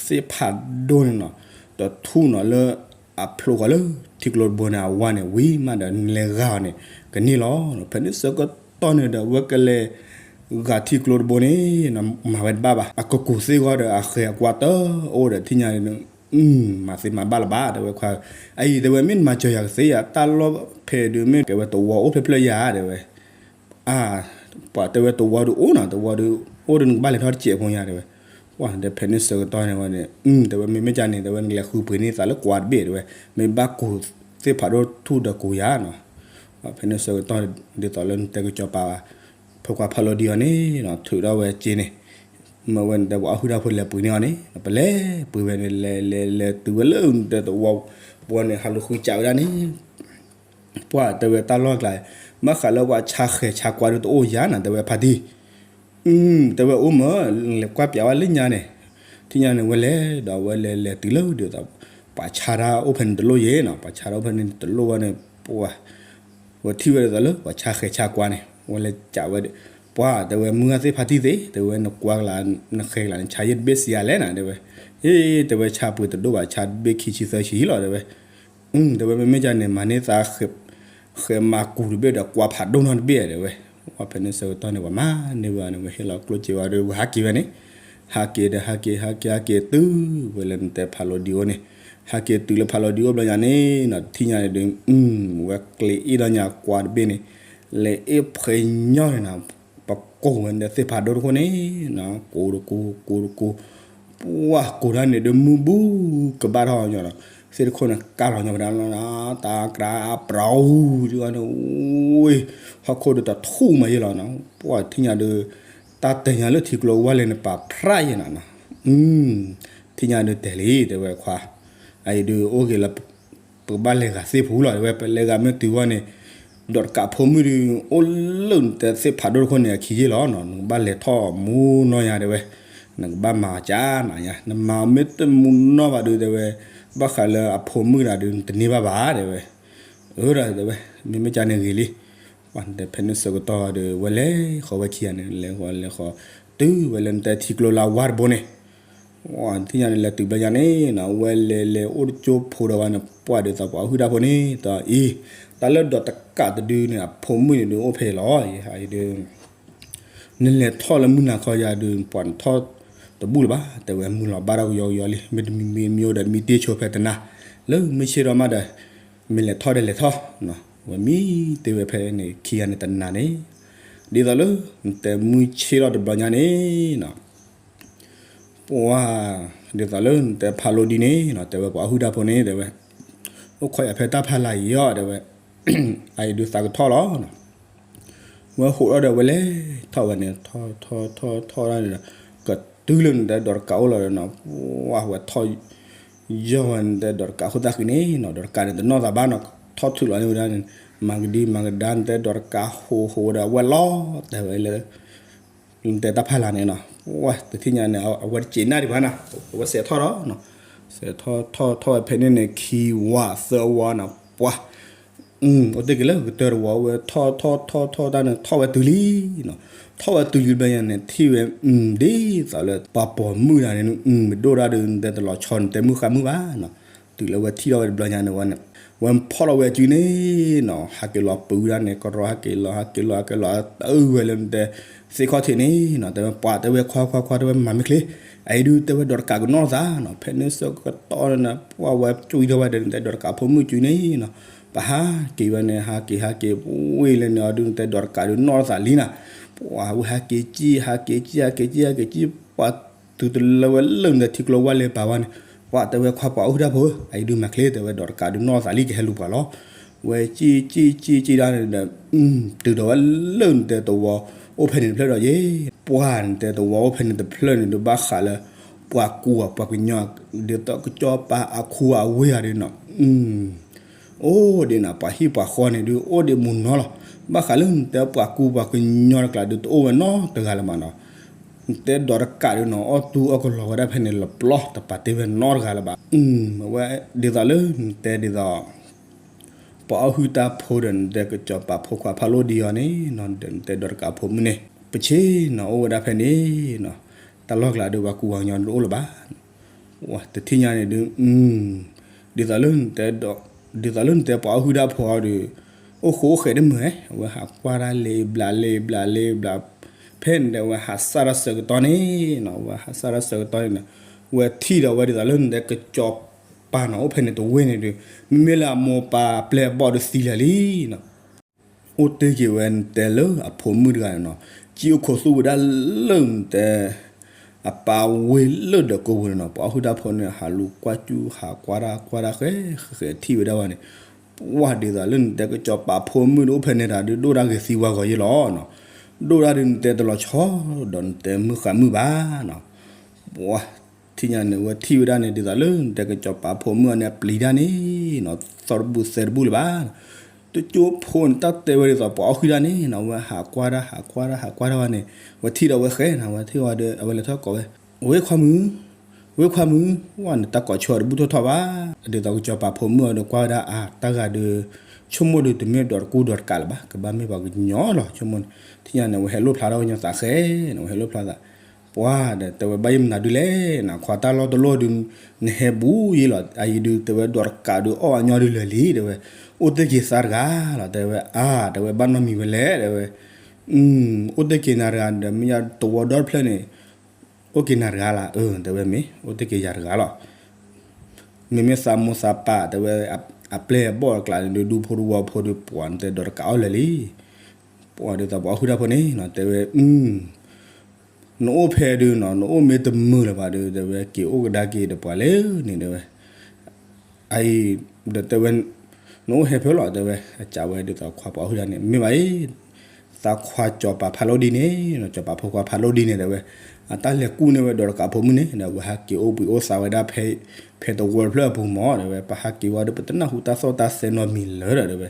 သ့ၣ်ဖးဒိၣ်န့ၣ်နီၤ, ဒီးထူၣ်နီၤလၢအဖျိဃီၤလၢထံကျိတဘိန့ၣ် အဝါန့ၣ် ဝံၤမးဒီးနလဲၤဂၤအီၤန့ၣ် ကန့ၢ်လီၤ, ဖဲန့ၣ်ဆၢကတီၢ်န့ၣ်ဒီး ဝဲကလဲၤဂၤထံကျိတဘိန့ၣ် မၤဝဲတဘၣ်ဘၣ်, အကကူးသ့ၣ်ဂီၤဒီး အဃဲၤအကွါတအိၣ်ဒီး ထံၣ်ညါန့ၣ် မၤသ့မၤဘၣ်လၢၤဘၣ် တဲဝဲခွါ, အအံၤ တဲဝဲ မ့ၢ်နမၤစၢၤယၤကသ့ဧါ, တၢ်လီၢ်ဖဲဒုးမ့ၢ်ကဲဝဲတဝီအိၣ်ဖျဲၣ်ဖျဲၣ်ယၤ တဲဝဲ, အါ ပှၤတဲဝဲတဝီဒုးအိၣ်နီၤ, တဝီဒုးအိၣ်ဒီးနကဘၣ်လဲၤထီၣ်တစဲးဖိညါ တဲဝဲ, ပှၤတဲဖဲန့ၣ်ဆၢကတီၢ်န့ၣ်ဝဲန့ၣ် တဲဝဲ မ့မ့ၢ်ကန့ၣ် တဲဝဲ နကလဲၤဃုပှ့ၤန့ၢ်သးလၢကွါတဘ့ၣ် တဲဝဲ, မ့ၢ်ဘၣ်ကူးသ့ၣ်ဖးဒိၣ်ထူၣ်ဒီးကူးယၤနီၤ, ဖဲန့ၣ်ဆၢကတီၢ် ဒ်သိးလၢနတဲကစီၤပၤ ဖိခွါဖးလီၤဒံးအီၤန့ၣ်နီၤ ထုးထီၣ်ဝဲစ့န့ၣ်, မ့ၢ်ဝဲနတဲပှၤအီၣ်ဟုၣ်တၢ်ဖိလဲၤပှ့ၤန့ၢ်အီၤန့ၣ် ပလဲၤပှ့ၤဝဲန့ၣ် လဲၤလဲၤလဲၤတုၤဝဲလၢနတဲတဝီပူၤန့ၣ် ဟးလူၤဃုစးဝဲဒၣ်န့ၣ် ပှၤတဲဝဲတၢ်လီၢ်ကျါ, ဘၣ်ဃးလၢပှၤဆါဃဲၤဆါကွါဒုးတအိၣ်ယၤနီၤ တဲဝဲဖါတံၢ်, တဲဝဲအိၣ်မး လဲၤကွၢ်ပျးဝဲလၢညါန့ၣ်, ထံၣ်ညါန့ၣ်ဝဲလဲၤဒီး ဝဲလဲၤလဲၤတုၤလၢဒ်သိး ပှၤဆါတၢ်အိၣ်ဖဲန့ၣ်တလိၣ်ယဲနီၤ, ပှၤဆါတၢ်အိၣ်ဖဲန့ၣ်တလိၣ်ဝဲန့ၣ် ပှၤ ဝဲထံၣ်ဝဲဒ်သိးလၢပှၤဆါဃဲၤဆါကွါန့ၣ် ဝဲလဲၤစးဝဲဒီး ပှၤတဲဝဲမုၢ်ဂၤသ့ၣ်ဖါတံၢ်သ့ တဲဝဲနကွၢ်ကလး နဃဲၤကလးန့ၣ် ဆါယဲၢ်တဘ့ၣ်စံးယၤလဲၣ်နၤ တဲဝဲ, အ့ တဲဝဲဆါပှ့ၤတဒိၣ်ဘၣ် ဆါတဘ့ၣ်ခံဆံသၢဆံလီၤ တဲဝဲ တဲဝဲမ့မ့ၢ်ကန့ၣ် မၤန့ၢ်သး ဃဲမၤကူးတဘ့ၣ်ဒီးကွါဖးဒိၣ်နီတဘ့ၣ် တဲဝဲ, ဝဲဖဲန့ၣ်ဆၢကတီၢ်န့ၣ် ပှၤမၤန့ၢ်ဝဲန့ၣ် ဝဲဟ့ၣ်လီၤကျိၣ်စ့ဝဲဒီး ဝဲဟးက့ၤဝဲန့ၣ်, ဟးက့ၤဒီးဟးက့ၤ ဟးက့ၤ ဟးက့ၤတုၤ ဝဲလၢနတဲဖးလီၤဒံးအိၣ်န့ၣ်, ဟးက့ၤတုၤလၢဖးလီၤဒံးအိၣ်ဘျီညါန့ၣ်နီၤ ထံၣ်ညါန့ၣ်ဒီး ဝဲကျ့အ့ၣ်ဒီးညါကွါတဘ့ၣ်န့ၣ်, လဲၤအ့ၣ်ဖှဲညီန့ၣ်နီၤ ပကိးဝဲန့ၣ်သ့ၣ်ဖးဒိၣ်တခိၣ်န့ၣ်နီၤ ကိးတကိး ကိးတကိး ပှၤကိးတၢ်န့ၣ်ဒုးမုၢ်ဘူကဘၣ်ထီၣ်ညီနီၤ, သ့ၣ်တခိၣ်န့ၣ်ကၢ်လီၤညီပဒၣ်လီၤနီၤ တၢ်ကြးပြူၤဒ်အီၤန့ၣ် အိ ဟီၣ်ခိၣ်ဒုးတထူၣ်မးယဲလီၤနီၤ ပှၤထံၣ်ညါဒုး တၢ်တဲာ်ညါလၢထံကျိဝါလဲၣ်န့ၣ် ပာ်ဖြးယဲနီၤနီၤ, ထံၣ်ညါဒုးတဲာ်လံ တဲဝဲခွါ, အအံၤဒုးအိၣ်ဂ့ၤလၢ ပကဘၣ်လဲၤဂၤသ့ၣ်ဖူလီၤ တဲဝဲ ပလဲၤဂၤမ့ၢ်တုၤဝဲန့ၣ်, ဒီးတကးဖိမုၣ်ဒုး အိၣ်လၢနတဲသ့ၣ်ဖးဒိၣ်တခိၣ်န့ၣ် အခံယ့ၢ်လီၤနီၤ နကဘၣ်လဲၤထီၣ်မူနီၢ်ယါ တဲဝဲ, နကဘၣ်မၤကၢ်နၤယါ နမၤမ့ၢ်တမူနီၢ်ဘၣ်ဒုး တဲဝဲ, ဘၣ်ဃးလၢအဖိမုၣ်တဂၤဒုး နတန့ၢ်ဘၣ်ဘၣ် တဲဝဲ, အၢ ဒီး တဲဝဲ, မ့မ့ၢ်ကန့ၣ်ဂ့ၤလံ, ပှၤတဲဖဲန့ၣ်ဆၢကတီၢ်ဒီး ဝဲလဲၤဃီၤဝဲခံဂၤန့ၣ် လဲၤဃီၤလဲၤဃီၤ, တုၤဝဲလၢနတဲထံကျိလၢအဝါတဘိန့ၣ် ထံၣ်ညါန့ၣ် လဲၤတုၤဘျီညါန့ၣ်နီၤ ဝဲလဲၤလဲၤအိၣ်တကၠိဖိဒီးဝဲန့ၣ် ပှၤဒ်သိးပှၤဟုၣ်တၢ်ဖိန့ၣ် ဒီးအံၤ တၢ်လၢဒီးတကးတဒုန့ၣ် အဖိမုၣ်န့ၣ်ဒုးအိၣ်ဖဲအံၤလီၤ အံၤဒုး နလဲၤထီၣ်လၢမုၢ်နၤခီယၤဒုး ပှၤနထီၣ်တဘူၣ်လၢၤဘၣ် တဲဝဲ မုၢ်လီၤဘၣ်ဒီးကယီကယီလံ မ့တမံၤမ့ၢ်မံၤအိၣ်ဒီးမံတ့ၢ်ဆိဖဲတနၤ လၢမုၢ်ဆ့ၣ်ထီၣ်မးဒီး မ့ၢ်လဲၤထီၣ်ဒီးလဲၤထီၣ် ဝဲမံတ့ၢ်ဝဲဖဲန့ၣ် ခံဂၤန့ၣ်တနၤန့ၣ် ဒ်သိးလၢ နတဲမုၢ်ဆ့ၣ်ထီၣ်တဘျီညါန့ၣ်နီၤ ပှၤ ဒ်သိးလၢနတဲဖးလိဒ်န့ၣ်နီၤ တဲဝဲပှၤဟုၣ်တၢ်ဖိန့ၣ် တဲဝဲ အိၣ်ခိးယၤဖဲတၢ်ဖးလၢ်အံၤအီၤ တဲဝဲ အအံၤဒုးသးကထီၣ်လီၤနီၤ ဝဲဟိးထီၣ်ဒီးဝဲလဲၤထီၣ်ဝဲန့ၣ် ထီၣ်ထီၣ်ထီၣ်ထီၣ်ဒၣ်န့ၣ်ဒီး ကတုၤလၢနတဲဒိးတကးအိၣ်လီၤဒီးနီၤ, ပှၢ်ဝဲထီၣ် ယီၢ်ဝဲနတဲဒိးတကးဃိသတးဃံန့ၣ်နီၤ, ဒိးတကးန့ၣ်တနီၣ်သးဘၣ်နီၤ, ထီၣ်ထုးလီၤန့ၢ်ဝဲဒၣ်န့ၣ်, မၤကဒံမၤကဒါနတဲဒိးတကးဟိးဟိးဝဲဒီး အဝဲလီၤတဲာ်ဝဲလၢ နတဲတၢ်ဖးလၢ်န့ၣ်နီၤ, ပှၢ်တထံၣ်ညါန့ၣ် အဝဲတစံးနၢ်ဒံးဘၣ်နီၤ, အဝဲစဲးထီၣ်ဒီးနီၤ, စဲးထီၣ်ထီၣ်ထီၣ်ဝဲဖဲန့ၣ်န့ၣ် ခံဝးသၢဝးနီၤ, ပှၢ် အိၣ်တ့ၢ်က့ၤလၢကတၢၢ်တဝီ ဝဲထီၣ်ထီၣ်ထီၣ်ထီၣ်တၢ်န့ၣ် ထီၣ်ဝဲတုၤလံနီၤ, ထီၣ်ဝဲတုၤလံဘျီညါန့ၣ် ထံၣ်ဝဲ ဒ်သိးလၢပှၤပိာ်မုၣ်တဂၤန့ၣ် မ့ၢ်ဒိၣ်ဒၣ်ဒီး နတဲတလီၤဆီနတဲမုၢ်ဃါမုၢ်ဘၣ်နီၤ, တုၤလၢဝဲထံၣ်ထီၣ်ဝဲတဘျီညါန့ၣ်ဝဲန့ၣ်, ဝဲဖီၣ်လီၤဝဲအစုန့ၣ်နီၤ, ဟးက့ၤလီၤပုၤဒၣ်န့ၣ် ကရီဟးက့ၤလီၤ ဟးက့ၤလီၤ ဟးက့ၤလီၤ တအုၣ်ဝဲလၢနတဲ သ့ၣ်ခီၣ်ထံးန့ၣ်နီၤ, တဲဝဲပှၤတဲဝဲခွါခွါခွါ တဲဝဲမၤမ့ၢ်ချ့, အအံၤဒုးတဲဝဲဒိးတကးကနီၣ်သးနီၤ, ဖဲန့ၣ်ဆၢကတီၢ်န့ၣ် ပှၢ်ဝဲကွံထီၣ်ဝဲဒီး နတဲဒိးတကးဖိမုၣ်စုန့ၣ်နီၤ, ပဟးက့ၤဝဲန့ၣ် ဟးက့ၤဟးက့ၤ ဝ့ၢ်လၢန့ၣ်အီၤဒုး နတဲဒိးတကးဒုးနီၣ်သးလံနီၤ, ပှၢ်ဝဲဟးက့ၤကံၣ် ဟးက့ၤကံၣ် ဟးက့ၤကံၣ် ဟးက့ၤကံၣ် ပှၢ်တုၤတလၢဝဲလၢနတဲထံကျိဝဲလဲၤပာ်ဝဲန့ၣ်, ပှၢ်တဲဝဲခွါပှၤအိၣ်ဟုၣ်တၢ်ဖိဧၢ, အအံၤဒုးမၤချ့ တဲဝဲဒိးတကးဒုးနီၣ်သးလံ ကဟဲလူၤပှၤလီၤ, ဝဲကံၣ်ကံၣ်ကံၣ်ကံၣ်ဒၣ်န့ၣ်ဒီး တုၤဒီးဝဲလၢနတဲသဝီ အိၣ်ဖဲန့ၣ်တဖျၢၣ်ဒီးယ့ၢ်, ပှၢ်နတဲသဝီအိၣ်ဖဲန့ၣ်တဖျၢၣ်န့ၣ်ဒီး ဘၣ်ဃးလၢ ပှၤကူပှၤကညီ ဒ်သိးကစီၤပၤအခူအဝ့ၢ်ဧါဒုးနီၤ, အိၣ်ဒံးနၤ ပှၤဟံၣ်ပှၤဃီန့ၣ်ဒုး အိၣ်ဒံးမူနီၤလီၤ, ဘၣ်ဃးလၢနတဲပှၤကူပှၤကညီတကျါဒုး တအိၣ်ဝဲနီတဂၤလၢၤဘၣ်နီၤ, နတဲဒိးတကးဒုးနီၤ အီၣ်တူၢ်အီၣ်ကလီၤဝဲဒၣ်ဖဲန့ၣ် လပျီတပာ်တ့ၢ်ဝဲနီတဂၤလၢၤဘၣ်, အဝဲဒ်သိးလၢနတဲဒ်သိး ပှၤအီၣ်ဟုၣ်တၢ်ဖိဒီး နတဲကစီၤပၤဖိခွါဖးလိၣ်ဒံအီၤန့ၣ်နီၤ, နတဲဒိးတကးဖိမုၣ်န့ၣ် ပဆ့ၣ်နီၤ အိၣ်ဝဲဒၣ်ဖဲန့ၣ်နီၤ, တၢ်လီၢ်ကျါဒီး ပှၤကူပှၤကညီတအိၣ်လၢၤဘၣ်, တထံၣ်ညါန့ၣ်ဒုး ဒ်သိးလၢနတဲ ဒ်သိးလၢနတဲပှၤအီၣ်ဟုၣ်တၢ်ဖိအီၤဒီး အိၣ်ဃိအိၣ်ဃဲးတမုာ်ဧဲ, အဝဲဟးကွၢ်တၢ်လ့ၤဘျးလ့ၤဘျးလ့ၤဘျး, ဖဲန့ၣ်ဒီး အဝဲဟးစၢ်တၢ်ဆၢကတီၢ်န့ၣ်နီၤ, အဝဲဟးစၢ်တၢ်ဆၢကတီၢ်န့ၣ်နီၤ, အဝဲထံၣ်ဒီးဝဲဒ်သိးလၢနတဲကစီၤပၤနီၤ အိၣ်ဖဲန့ၣ်တဝ့ၢ်န့ၣ်ဒီး မ့မ့ၢ်လၢအမိၢ်ပၢ်ပျဲၢ်အဘီၣ်ဒီးသံလၢာ်လံနီၤ အိၣ်တ့ၢ်က့ၤဝဲနတဲလၢအဖိမုၣ်တဂၤန့ၣ်နီၤ, ကံၣ်အိၣ်ခိးသူၣ်ဝဲဒၣ်လၢနတဲ အပၢ်ဝ့ၢ်လၢဒၢးကိးပူၤန့ၣ်နီၤ, ပှၤအီၣ်ဟုၣ်တၢ်ဖိန့ၣ် ဟးလူၤကွၢ်ကၠူ ဟးကွၢ်တၢ်ကွၢ်တၢ်ဃဲဃဲဃဲထံၣ်ဝဲဒၣ်ဝဲန့ၣ်, ပှၢ်ဒ်သိးလၢနတဲကစီၤပၤဖိမုၣ်ဒီး အိၣ်ဖဲန့ၣ်တၢ်ဒုး ဒိၣ်တၢ်ဂ့ၤသံဝါဂီၤယ့ၢ်လီၤနီၤ, ဒိၣ်တၢ်ဒုးနတဲတလီၤဆီ ဒီးနတဲမုၢ်ဃါမုၢ်ဘၣ်နီၤ ပှၢ်ထံၣ်ညါန့ၣ် အဝဲထံၣ်ဝဲဒၣ်န့ၣ် ဒ်သိးလၢနတဲကစီၤပၤဖိမုၣ်အီၤန့ၣ် အပျံၤတၢ်န့ၣ်နီၤ သီတဘူၣ်သဲတဘူၣ်လၢၤဘၣ်နီၤ, တကၠိဖိန့ၣ် တၢ်တဲဝဲဒ်သိးပှၤအီၣ်ဟုၣ်တၢ်န့ၣ်နီၤ, အဝဲဟးကွၢ်တၢ် ဟးကွၢ်တၢ် ဟးကွၢ်တၢ်ဝဲန့ၣ်, အဝဲထံၣ်ဒီးအဝဲဃဲနီၤ, အဝဲထံၣ်ဝဲဒီး အဝဲလဲၤထီၣ်ကိးဝဲ, ဝ့ၢ်ခွါမုၣ်, ဝ့ၢ်ခွါမုၣ်, ဝဲန့ၣ်တၢ်ကိးဆၢတဘူၣ်ထီၣ်ထီၣ်ဘၣ်, ဒ်သိးကစီၤပၤဖိမုၣ်အီၤဒီးကွၢ်ဝဲဒၣ်အါ တၢ်ဂၤဒီး ဆိကမိၣ်ဒီးတမ့ၢ်ဒိးတကူဒိးတကးလၢၤဘၣ်, ကဘၣ်မ့ၢ်ပှၤကညီလီၤ ဆိကမိၣ်န့ၣ်, ထံၣ်ညါန့ၣ် အဝဲဟဲလိၣ်ဖျါထီၣ်ကညီသးဃဲနီၤ, အဝဲဟဲလိၣ်ဖျါသး ပှၢ်ဒီးတဲဝဲဘၣ်ယဲၢ်မနုၤဒုလဲၣ်နီၤ, ခွါတၢ်လီၢ်တလီၢ်ဒုး နဟဲဘူးယ့ၢ်လီၤ, အအံၤဒုးတဲဝဲဒိးတကးဒုး အီၣ်အညီဒုးလၢာ်လံ တဲဝဲ, အိၣ်တ့ၢ်က့ၤသးတဂၤလီၤ တဲဝဲ, အါ တဲဝဲဘၣ်နီတမံၤဝဲလဲၣ် တဲဝဲ, အိၣ်တ့ၢ်က့ၤနၤတဂၤဒီး မ့ၢ်ယါတဝီဒီတဖျၢၣ်န့ၣ် အိၣ်က့ၤနၤတဂၤလီၤ, အၢ တဲဝဲမ့ၢ် အိၣ်တ့ၢ်က့ၤယၤတဂၤလီၤ မ့မ့ၢ်သးမိၢ်သးပၢ် တဲဝဲ အပျဲၢ်အဘီၣ်အကျါန့ၣ်ဒုး ဒူဖိတဝီဖိဒီး ပှၤနတဲဒိးတကးအီၣ်လၢာ်လံ, ပှၢ်ဒ်သိးပှၤအီၣ်ဟုၣ်တၢ်ဖိန့ၣ်နီၤ တဲဝဲ, နအိၣ်ဖဲဒုးနီၤ နအိၣ်မ့ၢ်တမုာ်လၢၤဘၣ်ဒီး တဲဝဲ က့ၤအိၣ်ကဒါက့ၤဒီးပှၤလၢန့ၣ် တဲဝဲ, အအံၤ ဒီးတဲဝဲ နအိၣ်ဟဲဖဲလီၤ တဲဝဲ, အစံးဝဲဒ်သိးခွါပှၤအီၣ်ဟုၣ်တၢ်န့ၣ် မ့ၢ်ဘၣ်အံၤ သးခွါစီၤပၤဖးလိဒံန့ၣ်နီၤ စီၤပၤဖိခွါဖးလိဒံန့ၣ် တဲဝဲ, အတၢ်လဲၤကူၣ်န့ၢ်ဝဲဒိးတကးဖိမုၣ်န့ၣ် ဒီးအဝဲဟးက့ၤအိၣ်ဘှံးအိၣ်သါဝဲဒၣ်ဖဲ ဖဲတဝီတဖျၢၣ်အပူၤမး တဲဝဲ, ပဟးက့ၤဝဲဒီး ပတနၢ်ဟူတၢ်သီၣ်တၢ်သဲနီတမံၤလၢၤဒီး တဲဝဲ,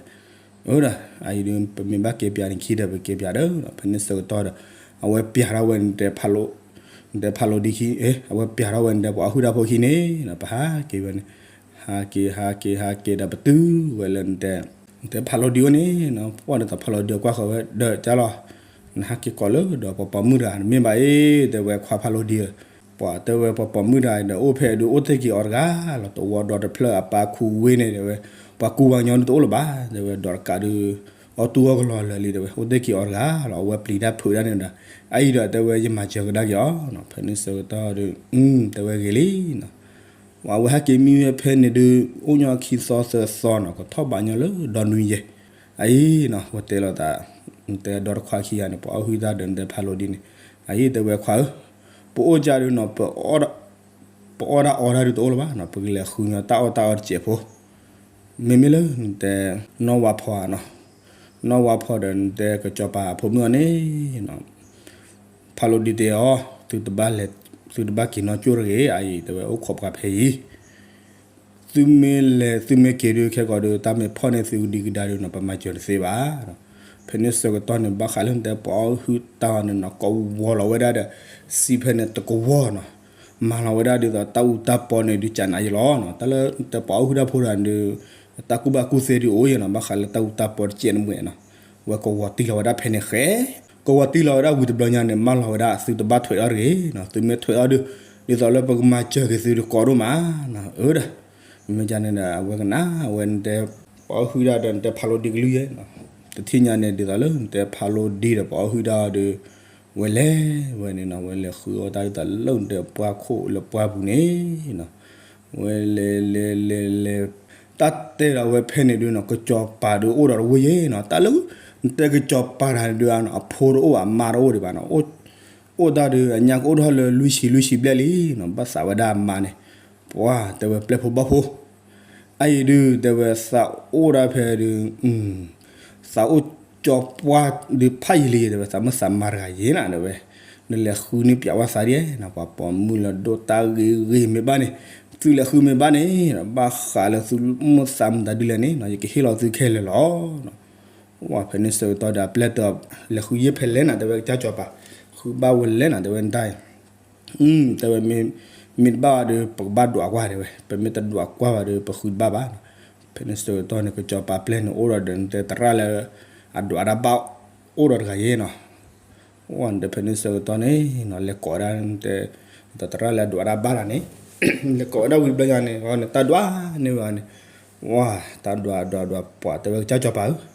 အၢဒီး အအံၤဒုး ပမ့ၢ်ဘၣ်က့ၤပၠးန့ၣ်ခံဒီး ပက့ၤပၠးဒီး ဖဲန့ၣ်ဆၢကတီၢ်ဒီး အဝဲပၠးထီၣ်ဝဲ နတဲဖးလိဒံခံ အဝဲပၠးထီၣ်ဝဲ နတဲပှၤအီၣ်ဟုၣ်တၢ်ဖိခံန့ၣ် ပဟးက့ၤဝဲန့ၣ် ဟးက့ၤ ဟးက့ၤ ဟးက့ၤဒီး ပတုၤဝဲလၢ နတဲဖးလိဒံအိၣ်န့ၣ် ပှၢ်ဒ်သိးဖးလိဒံအကွၢ်ဃီၤဝဲ ဒီးကၢ်လီၤ နဟးက့ၤကိးလၢဒီးပှၤပိာ်မုၣ်တဂၤ မ့ၢ်ဘၣ်အံၤ တဲဝဲခွါဖးလိဒံဧၢ, ပှၤတဲဝဲပှၤပိာ်မုၣ်တဂၤဒီး အိၣ်ဖဲဒုး အိၣ်တ့ၢ်က့ၤအီၤတဂၤလီၤ တဝီဒီတဖျၢၣ်အပၢ်ခူဝ့ၢ်န့ၣ် တဲဝဲ, ပှၤကူပှၤကညီဒုးတအိၣ်လၢၤဘၣ် တဲဝဲ ဒိးတကးဒုး အီၣ်တူၢ်အီၣ်ကလီၤလၢာ်လံ တဲဝဲ အိၣ်တ့ၢ်က့ၤအီၤတဂၤလီၤ အဝဲပျံၤတၢ်ဖုးဒၣ်န့ၣ်ဒီး အအံၤဒီးတဲဝဲ ယမၤစၢၤကဒါက့ၤအီၤနီၤ ဖဲန့ၣ်ဆၢကတီၢ်ဒီး တဲဝဲဂ့ၤလံနီၤ ဝဲဟဲက့ၤမံဝဲဖဲန့ၣ်ဒုး အိၣ်ညီခံသီသၢသီနီၤ ကထီၣ်ဘးညီလၢဒီနွံယဲၢ်, အအံၤနီၤ ဝဲတဲလိာ်သး နတဲဒီတခွါခံဂၤန့ၣ် ပှၤအီၣ်ဟုၣ်တၢ်ဒီး နတဲဖးလိဒံန့ၣ်, အအံၤတဲဝဲခွါဧၢ, ပအိၣ်ကဒီးနီၤ ပအီၣ်တၢ်အီတၢ်ဒုးတအိၣ်လၢၤဘၣ်နီၤ ပကလဲၤဃုညီတၢ်အီၣ်တၢ်အီတစဲးဖိ, မ့မ့ၢ်လၢနတဲ နီၢ်ဝါဖီဧါနီၤ, နီၢ်ဝါဖီဒီး နတဲကစီၤပၤအဖိမုၣ်အီၤန့ၣ် ဖးလိဒံတဲအီၤ, သုတဘၣ်လဲၤ, သုတဘၣ်က့ၤနီၢ်ကၠိၣ်တဂ့ၤ, အအံၤတဲဝဲအိၣ်ခိးပှၤဖဲအံၤ, သုမ့ၢ်လဲၤ သုမ့ၢ်က့ၤဒုး ခဲကိာ်ဒုး တၢ်မ့ၢ်ဖီၣ်န့ၢ်သုကဒံကဒါဒုးနီၤ ပမၤစၢၤတသ့ဘၣ်. ဖဲန့ၣ်ဆၢကတီၢ်န့ၣ် ဘၣ်ဃးလၢနတဲပှၤအီၣ်ဟုၣ်တၢ်အီၤန့ၣ်နီၤ ကဝီၤလီၤဝဲဒၣ်ဒီး စံးဖဲန့ၣ်တကဝီၤနီၤ, မၤလီၤဝဲဒၣ်ဒ်သိးတၢ်အူတၢ်ပီန့ၣ်ဒုး ကနးယံာ်လီၤနီၤ. တၢ်လၢနတဲပှၤအီၣ်ဟုၣ်တၢ်ဖိတဂၤဒုး တၢ်ကူၣ်ဘၣ်ကူၣ်သ့ဒုးအိၣ်ယံၤနီၤ, ဘၣ်ဃးလၢတၢ်အူတၢ်ပီတကဲးန့ၣ်မ့ၢ်နီၤ, ဝဲကဝီၤတံၢ်လီၤဝဲဒၣ်ဖဲန့ၣ်ဃဲ, ကဝီၤတံၢ်လီၤဝဲဒၣ်ဝံၤတဘျီညါန့ၣ် မၢလီၤဝဲဒၣ်သုတဘၣ်ထွဲးထီၣ်တဂ့ၤနီၤ, သုမ့ၢ်ထွဲးထီၣ်ဒုး ဒ်သိးလၢပကမၤစၢၤက့ၤသုဒုးကိးဒိၣ်မးနီၤ, အၢဒၣ်, မ့ၢ်ကန့ၣ်ဒီး အဝဲကနၣ် အဝဲနတဲ ပှၤအီၣ်ဟုၣ်တၢ်ဒီးနတဲဖးလိဒံကလုၢ်ယဲနီၤ, တထံၣ်ညါန့ၣ် ဒ်သိးလၢနတဲဖးလိဒံဒီးပှၤအီၣ်ဟုၣ်တၢ်အီၤဒုး ဝဲလဲၤဝဲန့ၣ်နီၤ, ဝဲလဲၤဃုအီၣ်တၢ်ဒ်သိးလၢနတဲပှၢ်ခိၣ်လၢပှၢ်ပူၤန့ၣ်နီၤ, ဝဲလဲၤလဲၤလဲၤလဲၤ တၢ်တဲဒီးဝဲဖဲန့ၣ်ဒုးနီၤ ကစီၤပၤဒုးအိၣ်ဒီးတဝ့ၢ်ယဲနီၤ, တၢ်လၢ နတဲကစီၤပၤတဂၤဒုး အဖိတအိၣ်ဘၣ် အမါတအိၣ်ဒံးဘၣ်နီၤ, အိၣ်ဒၣ်ဒုး အညါကအိၣ်ထီၣ်လၢလွံၢ်ဆံလွံၢ်ဆံဘျဲၣ်လံနီၤ, ဘၣ်သးဝဲဒၣ်အမါန့ၣ်, ပှၤတဲဝဲပျဲၢ်ဖိဘီၣ်ဖိ အအံၤဒုး တဲဝဲသးအိၣ်ဒၣ်ဖဲဒုး သးအိၣ်ကၠီပှၢ်ဒုးဖးယံာ်လံ တဲဝဲ သးမုၣ်သးမါတဂၤယဲနီၤ တဲဝဲ, နလဲၤဃုန့ၢ်ပၠးဝဲသးဒ်နီၤ, ပှၤပိာ်မုၣ်လၢဒိၣ်တၢ်ဂ့ၤဂ့ၤမ့ၢ်ဘၣ်န့ၣ်, သုလဲၤဃုမ့ၢ်ဘၣ်န့ၣ်, ဘၣ်ဃးလၢသုမုၢ်သးမုၢ်သးဒ်လဲၣ်န့ၣ်နီၤ, ယကဟ့ၣ်လီၤသုခဲလၢာ်လီၤ. ဝဲဖဲန့ၣ်ဆၢကတီၢ်ဒီး အပျဲၢ်တဲ လဲၤဃုယဲၢ်ဖဲလဲၣ်နီၤ တဲဝဲ ကစၢ်ကၠီၤပၤ, ဃုဘၣ်ဝဲလဲၣ်နီၤ တဲဝဲ နတၢ်အံၤ တဲဝဲ မ့ၢ်တဘၣ်ဘၣ်ဒီး ပကဘၣ်ဒွးကွၢ်တဲဝဲ, ပမ့ၢ်တဒွးကွၢ်ဘၣ်ဒီး ပဃုတဘၣ်ဘၣ်နီၤ. ဖဲန့ၣ်ဆၢကတီၢ်န့ၣ် ကစၢ်ပၤပျဲၢ်န့ၣ် အိၣ်ဒီးဒီးနတဲသရၣ်လၢ အဒွးတၢ်ဘၣ်အိၣ်ဒီးတဂၤယဲနီၤ. ဝဲဒီးဖဲန့ၣ်ဆၢကတီၢ်န့ၣ်နီၤ လဲၤကိးဝဲဒၣ်နတဲ သရၣ်လၢအဒွးတၢ်ဘၣ်တဂၤန့ၣ်, လဲၤကိးဝဲဒၣ်ဝံၤတဘျီညါန့ၣ် နတၢ်ဒွးန့ၢ်ဝဲန့ၣ်, ဝဲတၢ်ဒွးဒွးဒွးပှၤတဲဝဲ ကစၢ်ကၠီၤပၤဧၢ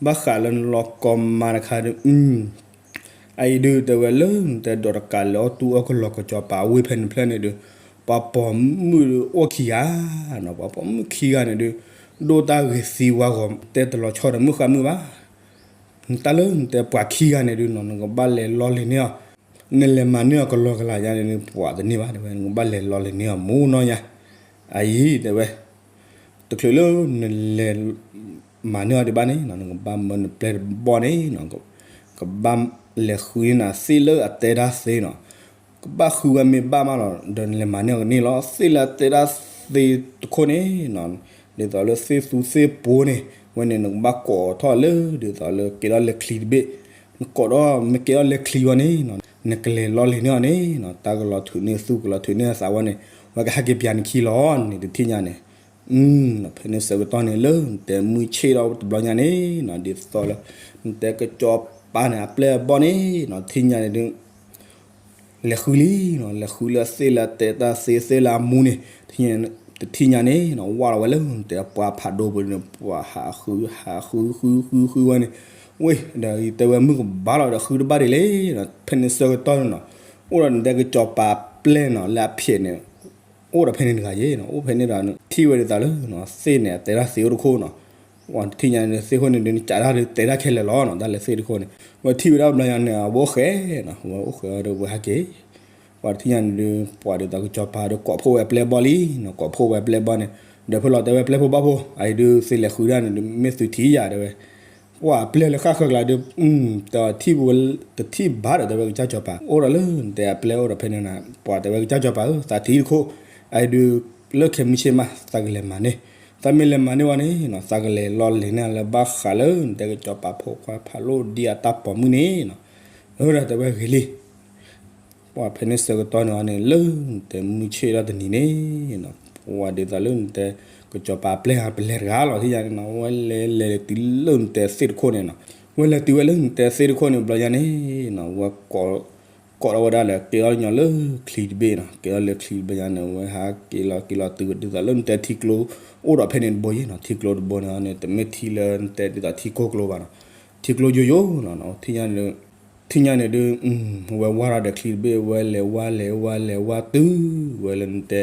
ဘၣ်ဃးလၢနလီၤကီမါတခါဒီး အအံၤဒုး တဲဝဲလၢနတဲဒိးတကးလဲၤအီၣ်တူၢ်အီၣ်ကလီၤ ကစၢ်ပၤဝ့ၢ်ဖဲန့ၣ်ဖျၢၣ်န့ၣ်ဒုး ပှၤပိာ်မုၣ်အိၣ်ခံဂၤနီၤ, ပှၤပိာ်မုၣ်ခံဂၤန့ၣ်ဒုး ဒိၣ်တၢ်ဂ့ၤသံဝါဂီၤ တဲတလီၤဆီဒီးမုၢ်ဃါမုၢ်ဘၣ်. နတၢ်လၢနတဲပှၤခံဂၤန့ၣ်ဒုးနီၤ နကဘၣ်လဲၤလီလံၤန့ၢ်အီၤ, နလဲၤမၤန့ၢ်အီၤကလီၤကလးယါန့ၣ် ပှၤတန့ၢ်ဘၣ် တဲဝဲ နကဘၣ်လဲၤလီလံၤန့ၢ်အီၤမူနီၢ်ညါ, အအံၤ တဲဝဲ တချုးလၢနလဲၤမၤန့ၢ်အီၤဒံးဘၣ်န့ၣ်နီၤ နကဘၣ်မၢနပျဲၢ်တဘီန့ၣ်နီၤ, ကဘၣ်လဲၤဃုန့ၢ်နၤသ့ၣ်လၢအတဲတၢ်သ့နီၤ, ကဘၣ်ဃုဝဲမ့ၢ်ဘၣ်မးလီၤ ဒီးနလဲၤမၤန့ၢ်အီၤကန့ၢ်လီၤ သ့ၣ်လၢအတဲတၢ်သ့တခိၣ်န့ၣ်နီၤ, ဒ်သိးလၢသ့ၣ်သူသ့ၣ်ပိန့ၣ် ဝဲန့ၣ်နကဘၣ်ကိးထီၣ်လၢ ဒ်သိးလၢကဲထီၣ်လဲၤချံတဘ့ၣ်, နကိးဒီးမ့ၢ်ကဲထီၣ်လဲၤချံဝဲန့ၣ်နီၤ နကလဲၤလီလံၤန့ၢ်အီၤန့ၣ်နီၤ တၢ်ကလီၤထုးန့ၢ်သူကလီၤထုးန့ၢ်အသးဝဲန့ၣ် ဝဲကဟဲက့ၤပျးနခံလီၤန့ၣ် တထံၣ်ညါန့ၣ် ဖဲန့ၣ်ဆၢကတီၢ်န့ၣ် လၢနတဲမုၢ်ဆ့ၣ်ထီၣ်တဘျီညါန့ၣ်နီၤ ဒ်သိးလၢ နတဲကစီၤပၤန့ၣ် အပျဲၢ်အဘီၣ်န့ၣ်နီၤ တထံၣ်ညါန့ၣ်ဒုး လဲၤဃုလံနီၤ လဲၤဃုလၢသ့ၣ်လၢအတဲတၢ်သ့သ့ၣ်လၢအမူန့ၣ် တထံၣ်ညါန့ၣ်နီၤ ဝၢ်လီၤဝဲလၢနတဲပှၤဖးဒိၣ်ပူၤန့ၣ် ပှၤဟးဃု ဟးဃုဃုဃုဃုဝဲန့ၣ် ဝ့ၢ် ဒီးတဲဝဲမုၢ်ကဘၣ်လီၤဒီးဃုတဘၣ်ဒံးလံနီၤ ဖဲန့ၣ်ဆၢကတီၢ်န့ၣ်နီၤ အိၣ်ဒီးနတဲကစီၤပၤပျဲၢ်နီၤ လၢအဖျဲးန့ၣ် အိၣ်ဒီးဖဲန့ၣ်တဂၤယဲနီၤ အိၣ်ဖဲန့ၣ်ဒီး ထံၣ်ဝဲဒ်သိးလၢ သ့ၣ်န့ၣ် အတဲတၢ်သ့အိၣ်တခိၣ်နီၤ ဝဲတထံၣ်ညါန့ၣ် သ့ၣ်ခိၣ်န့ၣ်ဒုး နကးတၢ်ဒုးတဲတၢ်ခဲလၢာ်လီၤနီၤ တၢ်လၢသ့ၣ်တခိၣ်န့ၣ် ဝဲထံၣ်ဝဲဒၣ်ဘျီညါန့ၣ် အဝဲအိၣ်ဃဲနီၤ ဝဲအိၣ်ဃဲအီၤဒီးဝဲဟဲက့ၤ ဝဲတထံၣ်ညါန့ၣ်ဒုး ပှၤဒ်သိးကစီၤပၤဒီးကိးဖှိၣ်ဝဲအပျဲၢ်အဘီၣ်လံနီၤ ကိးဖှိၣ်ဝဲအပျဲၢ်အဘီၣ်န့ၣ် ဒီးဖဲလီၤတဲဝဲပျဲၢ်ဖိဘီၣ်ဖိ အအံၤဒုးသ့ၣ်လဲၤဃုဒၣ်န့ၣ်ဒုး မ့ၢ်သုထံၣ်ယၤတဲဝဲ ပှၤအပျဲၢ်လၢဃၣ်ဃၢၤကျါဒုး တထံၣ်ဘၣ်ဒီးတဲဝဲကစၢ်ကစီၤပၤ အိၣ်ဒီးလၢနတဲအပျဲၢ်အိၣ်ဒီးဖဲန့ၣ်နီၤ ပှၤတဲဝဲကစၢ်ကစီၤပၤဧၢ သးထံၣ်တခိၣ် အအံၤဒုး လၢခဲမုၢ်ဆ့ၣ်မး သးကလဲၤမၤန့ၢ် သးမ့ၢ်လဲၤမၤန့ၢ်ဝဲန့ၣ်နီၤ သးကလဲၤလီလံၤန့ၢ်လၢဘၣ်ဃးလၢနတဲကစီၤပၤဖိခွါဖးလိဒံအတၢ်ပိာ်မုၣ်န့ၣ်နီၤ အၢ ဒီးတဲဝဲဂ့ၤလံ ပှၤဖဲန့ၣ်ဆၢကတီၢ်န့ၣ်န့ၣ် လၢနတဲမုၢ်ဆ့ၣ်ထီၣ်တနံၤန့ၣ်နီၤ ပှၤဒ်သိးလၢနတဲ ကစီၤပၤပျဲၢ်ဟးပလဲၤတဂၤလီၤ ထံၣ်ညါန့ၣ်နီၤ ဝဲလဲၤလဲၤတုၤလၢနတဲသ့ၣ်တခိၣ်န့ၣ်နီၤ ဝဲလဲၤတုၤဝဲလၢနတဲသ့ၣ်တခိၣ်န့ၣ် ဘျီညါန့ၣ်နီၤ ဝဲ ကိးထီၣ်ဝဲဒၣ်လၢ ကဲထီၣ်ညီလၢချံတဘ့ၣ်နီၤ ကဲထီၣ်လၢချံတဘ့ၣ်ညါန့ၣ် ဝဲဟးက့ၤလီၤက့ၤလီၤတုၤဒ်သိးလၢနတဲထံကျိ အိၣ်ဒီးဖဲန့ၣ်တဘိယဲနီၤ ထံကျိတဘိန့ၣ်န့ၣ် တမ့ၢ်ထံလၢနတဲဒ်သိးထံကိၢ်ကျိဘၣ်နီၤ ထံကျိယိယိနီၤ ထံၣ်ညါန့ၣ်ဒုး ထံၣ်ညါန့ၣ်ဒုး ဝဲဝါထီၣ်ဒီးချံတဘ့ၣ် ဝဲလဲၤဝါလဲၤဝါလဲၤဝါတုၤ ဝဲလၢနတဲ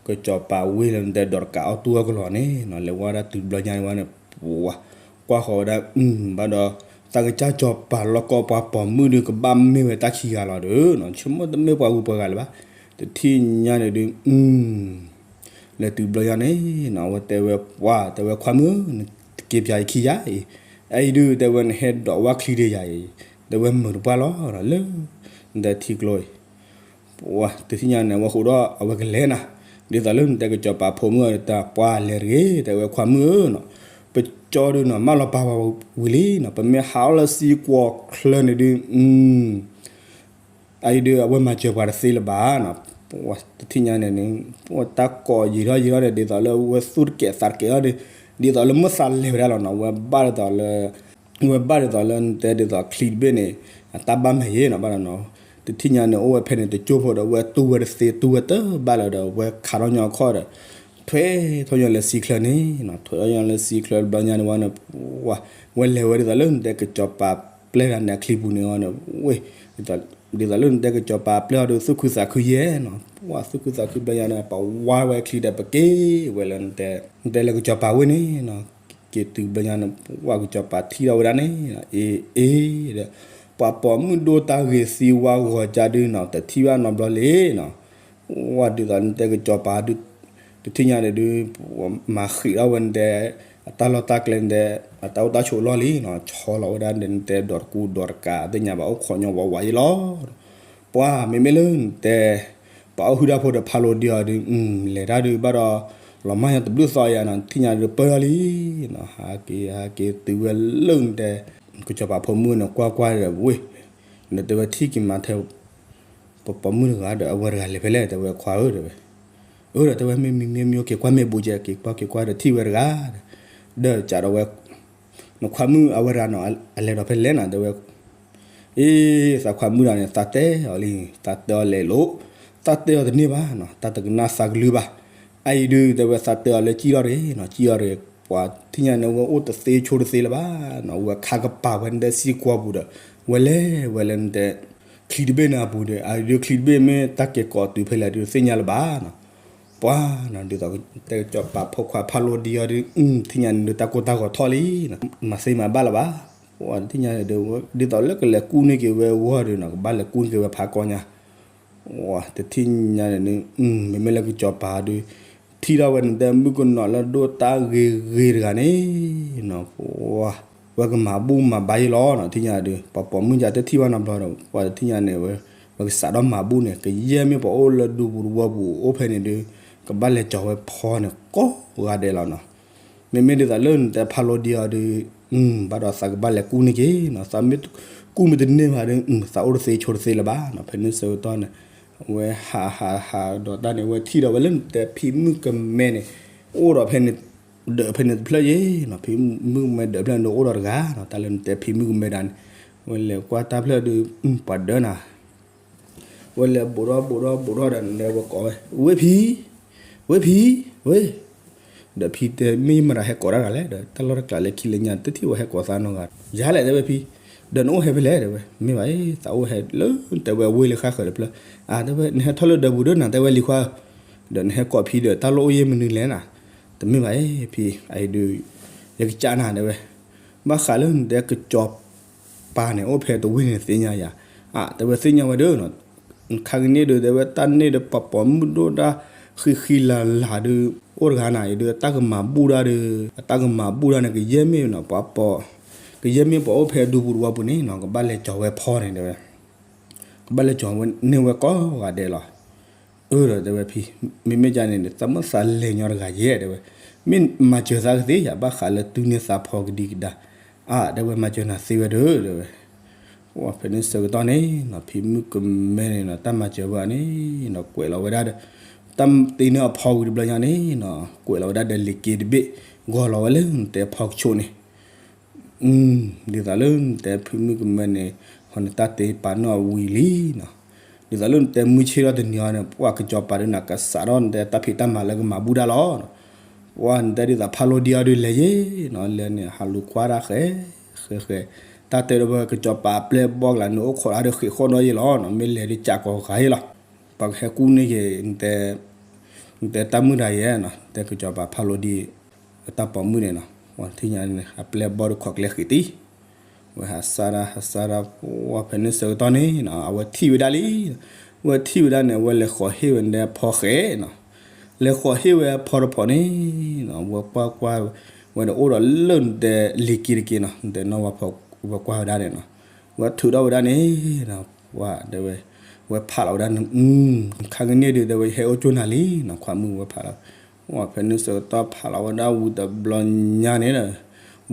ကစီၤပၤဝ့ၢ်လၢနတဲဒိးတကးအီၣ်တူၢ်အီၣ်ကလီၤန့ၣ်နီၤ လဲၤဝါဒၣ်တုၤတဘျီညါန့ၣ်ဝဲန့ၣ် ပှၤ ကွၢ်ဃီၤဝဲဒၣ် ဘၣ်ဒီး သးကစၢ်ကစီၤပၤလီၢ်ကီၢ်ပှၤပိာ်မုၣ်ဒုး ကဘၣ်မ့ၢ်ဝဲတၢ်ခံဂၤလီၤဒုးနီၤ ဆိကမိၣ်တမ့ၢ်ပှၤဂုၤပှၤဂၤလၢၤဘၣ် တထံၣ်ညါန့ၣ်ဒုး လဲၤတုၤတဘျီညါန့ၣ်နီၤ အဝဲတဲဝဲပှၤ တဲဝဲခွါမုၣ် နတက့ၤပၠးယခံယါအံၤ အအံၤဒုး တဲဝဲနဟဲဒိးဝါချံဒံးယၤအံၤ, တဲဝဲမုာ်တပှၢ်လီၤလၢ နတဲထံကျိအံၤ ပှၤတထံၣ်ညါန့ၣ် အဝဲဃိးဒီးအဝဲကလဲၤနၤ, ဒ်သိးလၢနတဲကစီၤပၤဖိမုၣ်အီၤတၢ်ပှၢ်လဲၤတဂ့ၤ, တဲဝဲခွါမုၣ်ဧၢနီၤ, ပကၠီဒုးနီၤ မၢလီၤပာ်ဝဲဝံၤလံနီၤ, ပမ့ၢ်ဟးအီၣ်လၢစံကွီၤချၢန့ၣ်ဒုး အအံၤဒုး အဝဲမၤစၢၤပှၤတသ့လၢၤဘၣ်နီၤ, တထံၣ်ညါန့ၣ်န့ၣ် တၢ်ကိးယံာ်ထီၣ်ယံာ်ထီၣ်န့ၣ် ဒ်သိးလၢဝဲသူၣ်တကဲးသးတကဲးထီၣ်ဒီး ဒ်သိးလၢမုၢ်သးလဲၤဝဲဒၣ်လီၤနီၤ, ဝဲဘၣ်ဒ်သိးလၢ ဝဲဘၣ်ဒ်သိးလၢနတဲဒ်သိးချံတဘ့ၣ်န့ၣ် အတၢ်ဘၣ်မဲာ်ယဲနီၤ ဘၣ်ဒီးနီၤ, တထံၣ်ညါန့ၣ် အိၣ်ဝဲဖဲန့ၣ် တကၠိဖိဒီး ဝဲတူၢ်ဝဲတသ့ တူၢ်ဝဲတဘၣ်လၢၤဒီး ဝဲခးထီၣ်ညီအခီၣ်ဒီး ထွဲထီၣ်ညီလၢစံချၢန့ၣ်နီၤ, ထွဲထီၣ်ညီလၢစံချၢတဘျီညါန့ၣ်ဝဲန့ၣ် ဝဲလဲၤဝဲဒ်သိးလၢနတဲကစီၤပၤပျဲၢ်တၢ်န့ၣ်အချံပူၤန့ၣ်ဝဲန့ၣ် ဝ့ၢ် ဒ်သိးလၢနတဲကစီၤပၤပျဲၢ်အီၤဒီး သူၣ်ခုသးခုယဲနီၤ, ပှၤသူၣ်ခုသးခုဘျီညါန့ၣ် ပှၤဝါဝဲချံဒီး ပက့ၤဝဲလၢနတဲ နတဲလၢကစီၤပၤဝ့ၢ်န့ၣ်နီၤ, က့ၤတုၤဘျီညါန့ၣ် ပှၤကစီၤပၤထံၣ်ထီၣ်ဝဲဒၣ်န့ၣ်နီၤ, အ့ အ့ဒီး ပှၤပိာ်မုၣ်ဒိၣ်တၢ်ဂ့ၤသံဝါဂီၤကၢ်ဒုးနီၤ တထံၣ်ဘၣ်နီတဘျီလံနီၤ, ဝဲဒ်သိးနတဲကစီၤပၤဒုး တထံၣ်ညါန့ၣ်ဒုး မၤဃံးထီၣ်ဝဲနတဲ အတၢ်လီၢ်တၢ်ကျဲနတဲ အတၢ်အိၣ်တၢ်ဆိးလီၢ်လံနီၤ, ဆီလီၤဝဲဒၣ်ဒီးနတဲဒီးတကူဒီးတကး သ့ၣ်ညါဘၣ်အိၣ်ခိးညီဝးဝးယဲလီၤ, ပှၤမ့မ့ၢ်လၢနတဲ ပှၤအိၣ်ဟုၣ်တၢ်ဖိဒီးဖးလိဒံအီၤဒုး လဲၤတၢ်ဒုးဘၣ်ဒီး လီၤမၢ်ညီတဘျုးသီယၤနီၤ, တထံၣ်ညါဒုးပၢၢ်ထီၣ်လံနီၤ, ဟးက့ၤ ဟးက့ၤတုၤဝဲလၢနတဲ ကစီၤပၤဖိမုၣ်န့ၣ် ကွၢ်ကွၢ်ဒီးဝ့ၢ် ဒီးတဲဝဲထံၣ်က့ၤမၤထဲ ပပိာ်မုၣ်တဂၤဒီးအဝဲတဂၤလဲၤဖဲလဲၣ် တဲဝဲခွါဧၢ တဲဝဲ, အၢ ဒီးတဲဝဲ မ့ၢ်မံမ့ၢ်မံ က့ၤကွၢ်မ့ၢ်ဘူးကဲ က့ၤကွၢ်က့ၤကွၢ်ဒီးထံၣ်ဝဲတဂၤ ဒီးကးဒီးဝဲ နခွါမုၣ်အဝဲတဂၤနီၤ အလဲၤဒီးဖဲလဲၣ်နီၤ တဲဝဲ, အ့ သးခွါမုၣ်တဂၤန့ၣ် သးတဲအီၤလံ သးတဲအီၤလဲၤလိာ် သးတဲအီၤတန့ၢ်ဘၣ်နီၤ တၢ်တကနၣ်သးကလုၢ်ဘၣ်, အအံၤဒုး တဲဝဲသးတဲအီၤလၢကံၣ်ထီၣ်တဂ့ၤနီၤ ကံၣ်ထီၣ်တဂ့ၤ ပှၤတထံၣ်ညါန့ၣ်ဝဲအိၣ်တသ့ဆိတသ့လၢၤဘၣ်နီၤ ဝဲခါကပၤဝဲနတဲစံကွီၤပူၤဒီး ဝဲလဲၤဝဲလၢနတဲ ချံတဘ့ၣ်န့ၣ်အပူၤဒီး အဒုးချံတဘ့ၣ်မ့ၢ်တၢ်ကဲကိးတုၤဖဲလဲၣ်ဒုးသ့ၣ်ညါလၢၤဘၣ်နီၤ, ပှၤနီၤ ဒ်သိးတဲကစီၤပၤဖိခွါဖးလိဒံအီၤဒုး ထံၣ်ညါန့ၣ်ဒုးတၢ်ကိၢ်တၢ်ဂီၤထီၣ်လံနီၤ မၤသ့မၤဘၣ်လၢၤဘၣ်, ပှၤတထံၣ်ညါန့ၣ်ဒုး ဒ်သိးလၢကလဲၤကူၣ်န့ၢ်က့ၤဝဲဂီၢ်ဒီးနီၤ ကဘၣ်လဲၤကူၣ်န့ၢ်က့ၤဝဲဖးကီညါ တထံၣ်ညါန့ၣ် မ့မ့ၢ်လၢကစီၤပၤဒုး ထံၣ်ထီၣ်ဝဲနတဲမုၣ်ကနီၤလၢဒိၣ်တၢ်ဂ့ၤဂ့ၤတဂၤန့ၣ်နီၤ ဝဲကမၤဘူၣ်မၤဘါယဲလီၤနီၤ ထံၣ်ညါဒုး ပှၤပိာ်မုၣ်ယါတထံၣ်ဘၣ်နီတဘျီဒီး ပှၤတထံၣ်ညါန့ၣ်ဝဲ ဝဲကစးထီၣ်မၤဘူၣ်န့ၣ် ကယဲၢ်မ့ၢ်ပှၤအိၣ်လၢဒူပူၤတဝီပူၤအိၣ်ဖဲန့ၣ်ဒုး ကဘၣ်လဲၤကၠီၤဝဲဖီန့ၣ်ကိးဂၤဒဲးလီၤနီၤ မ့မ့ၢ်ဒ်သိးလၢနတဲဖးလိဒံအီၤဒုး ဘၣ်ဒီးသးကဘၣ်လဲၤကူၣ်န့ၢ်က့ၤနီၤ သးမ့ၢ်ကူၣ်မ့ၢ်တန့ၢ်ဘၣ်ဒီး သးအိၣ်တသ့ဆိတသ့လၢၤဘၣ်နီၤ ဖဲန့ၣ်ဆၢကတီၢ်န့ၣ် ဝဲဟးဟးဟးဒီးတၢ်န့ၣ် ဝဲထံၣ်ဒီးဝဲလၢနတဲဖံမုၣ်ကမဲန့ၣ် အိၣ်ဒီးဖဲန့ၣ် ဒၢးဖဲန့ၣ်တဖျၢၣ်ယဲနီၤ ဖံမုၣ်ကမဲဒၢးဖျၢၣ်န့ၣ်ဒုးအိၣ်ဒီးတဂၤနီၤ တၢ်လၢနတဲဖံမုၣ်ကမဲဒၣ်န့ၣ် ဝဲလဲၤကွၢ်တၢ်ဖျၢၣ်ဒုး ပှၤဒၢးနၤ ဝဲလဲၤဘူးထီၣ်ဘူးထီၣ်ဘူးထီၣ်ဒီးနတဲဝဲကိးဝဲ ဝ့ၢ်ဖံ ဝ့ၢ်ဖံ ဝ့ၢ် ဒီးဖံတဲမ့ၢ်ယမတၤဟဲကိးတၢ်တဂၤလဲၣ်ဒီး တၢ်လီၢ်တကျးလၢခံလၢညါ တထံၣ်ဝဲဟဲကိးသးနီတဂၤ ယၤလဲၣ်တဲဝဲဖံ ဒီးနအိၣ်ဟဲဖဲလဲၣ်တဲဝဲ မ့ၢ်ဘၣ်အံၤ သးအိၣ်ဟဲလၢတဲဝဲဝ့ၢ်လၢဃၣ်ဃၢၤတဖျၢၣ် အါတဲဝဲ နဟဲထီၣ်လၢဒၢးပူၤဒၢးနၤတဲဝဲလံၤခွါ ဒီးနဟဲကိးဖံဒီး တၢ်လီၢ်အိၣ်ယဲၢ်မနုၤလဲၣ်နၤ တမ့ၢ်ဘၣ်အံၤဖံ အအံၤဒုး ယကစၢ်နၤတဲဝဲ ဘၣ်ဃးလၢနတဲကစီၤပၤန့ၣ် အိၣ်ဖဲတဝ့ၢ်န့ၣ်သ့ၣ်ညါယၤ အါ တဲဝဲသ့ၣ်ညါဝဲဒၣ်နီၤ ခါကန့ၣ်ဒုး တဲဝဲတၢ်န့ၣ်ဒီး ပှၤပိာ်မုၣ်ဒိၣ်တၢ်ဃံဃံလၤလၤဒုး အိၣ်တဂၤနၤအံၤဒုး တၢ်ကမၤဘူၣ်တၢ်ဒီး အတၢ်ကမၤဘူၣ်တၢ်န့ၣ် ကယဲၢ်မ့ၢ်နီၤ ပှၤပိာ် ကယဲၢ်မ့ၢ်ပှၤအိၣ်ဖဲဒူပူၤတဝီပူၤန့ၣ်နီၤ ကဘၣ်လဲၤကၠီၤဝဲဖီန့ၣ်တဲဝဲ ကဘၣ်လဲၤကၠီၤဝဲန့ၢ်ဝဲကိးဂၤဒဲးလီၤ အၢ ဒီးတဲဝဲဖံ မ့မ့ၢ်ကန့ၣ် သးမ့ၢ်သးလဲၤညီတဂၤယဲတဲဝဲ မ့ၢ်မၤစၢၤသးကသ့ယၤ ဘၣ်ဃးလၢတုၤန့ၢ်သးဖီကဒံကဒါ အါ တဲဝဲမၤစၢၤနၤသ့ဝဲဒၣ်တဲဝဲ ဖဲန့ၣ်ဆၢကတီၢ်န့ၣ်နီၤ ဖံမုၣ်ကမဲန့ၣ်နီၤ တၢ်မၤစၢၤဝဲန့ၣ်နီၤ ကွဲးလီၤဝဲဒၣ်ဒီး တၢ်တ့န့ၢ်အဖီဝံၤတဘျီညါန့ၣ်နီၤ ကွဲးလီၤဝဲဒၣ်ဒီးလံာ်က့တဘ့ၣ် ဂီၤလီၤဝဲလၢနတဲဖီကဆိးန့ၣ် ဒ်သိးလၢနတဲဖံမုၣ်ကမဲန့ၣ် ဟီနတၢ်တ့ပာ်န့ၢ်အဝံၤလံနီၤ ဒ်သိးလၢနတဲမုၢ်ဆ့ၣ်ထီၣ်တနံၤအံၤန့ၣ် ပှၤကစီၤပၤဒုးနၤကစးထီၣ်နတဲတၢ်ဖံးတၢ်မၤလၢကမၤဘူၣ်တၢ်လီၤ ပှၤနတဲဒ်သိးဖးလိဒံအီၤဒုးလဲၤယဲနီၤ လဲၤန့ၣ် ဟးလူၤကွၢ်တၢ်ဃဲ ဃဲဃဲ တၢ်တဲဒီးဝဲကစီၤပၤပျဲၢ်ဘီကလးန့ၣ် အိၣ်ခိးတၢ်ဒီးဃ့ၢ်ဃီၣ်ဒီးယဲလီၤနီၤ မ့ၢ်လဲၤဒုးကးကိးဂၤယဲလီၤ ပှၤကဟဲကူၣ်န့ၢ်က့ၤ နတဲတၢ်မုၣ်တဂၤယဲနီၤ တဲကစီၤပၤဖးလိဒံ အတၢ်ပိာ်မုၣ်န့ၣ်နီၤ ပှၤတထံၣ်ညါန့ၣ် အပျဲၢ်ဘီဒီးခိးကျဲဃံးတံၢ် ဝဲဟးစၢ်ဒၣ် ဟးစၢ်ဒၣ် ပှၤဖဲန့ၣ်ဆၢကတီၢ်န့ၣ်နီၤ အဝဲထံၣ်ဝဲဒၣ်လံ ဝဲထံၣ်ဝဲဒၣ်န့ၣ် အဝဲလဲၤဃီၤဟ့ၣ်ဝဲဒၣ်ဖီဃဲနီၤ လဲၤဃီၤဟ့ၣ်ဝဲဖီတဖီန့ၣ်, ဝဲကွၢ်ကွၢ်ဝဲဒီးအိၣ်ဒီးလၢနတဲလ့ၤက့ၤတက့ၤနီၤ, နတဲနီၢ်ဝါဖီဝဲကွၢ်ဝဲဒၣ်န့ၣ်နီၤ, ဝဲထုးထီၣ်ဝဲဒၣ်န့ၣ်, ဝဲတဲဝဲ, ဝဲဖးလီၤဝဲဒၣ်န့ၣ်, ခါကန့ၣ်ဒုးတဲဝဲ ယဟဲအိၣ်ကၠိနၤလံနီၤ, ခွါမုၣ်ဝဲဖးလီၤ, ဖဲန့ၣ်ဆၢကတီၢ်ဖးလီၤဝဲဒၣ်ဝံၤတဘျီညါန့ၣ်ဒီး,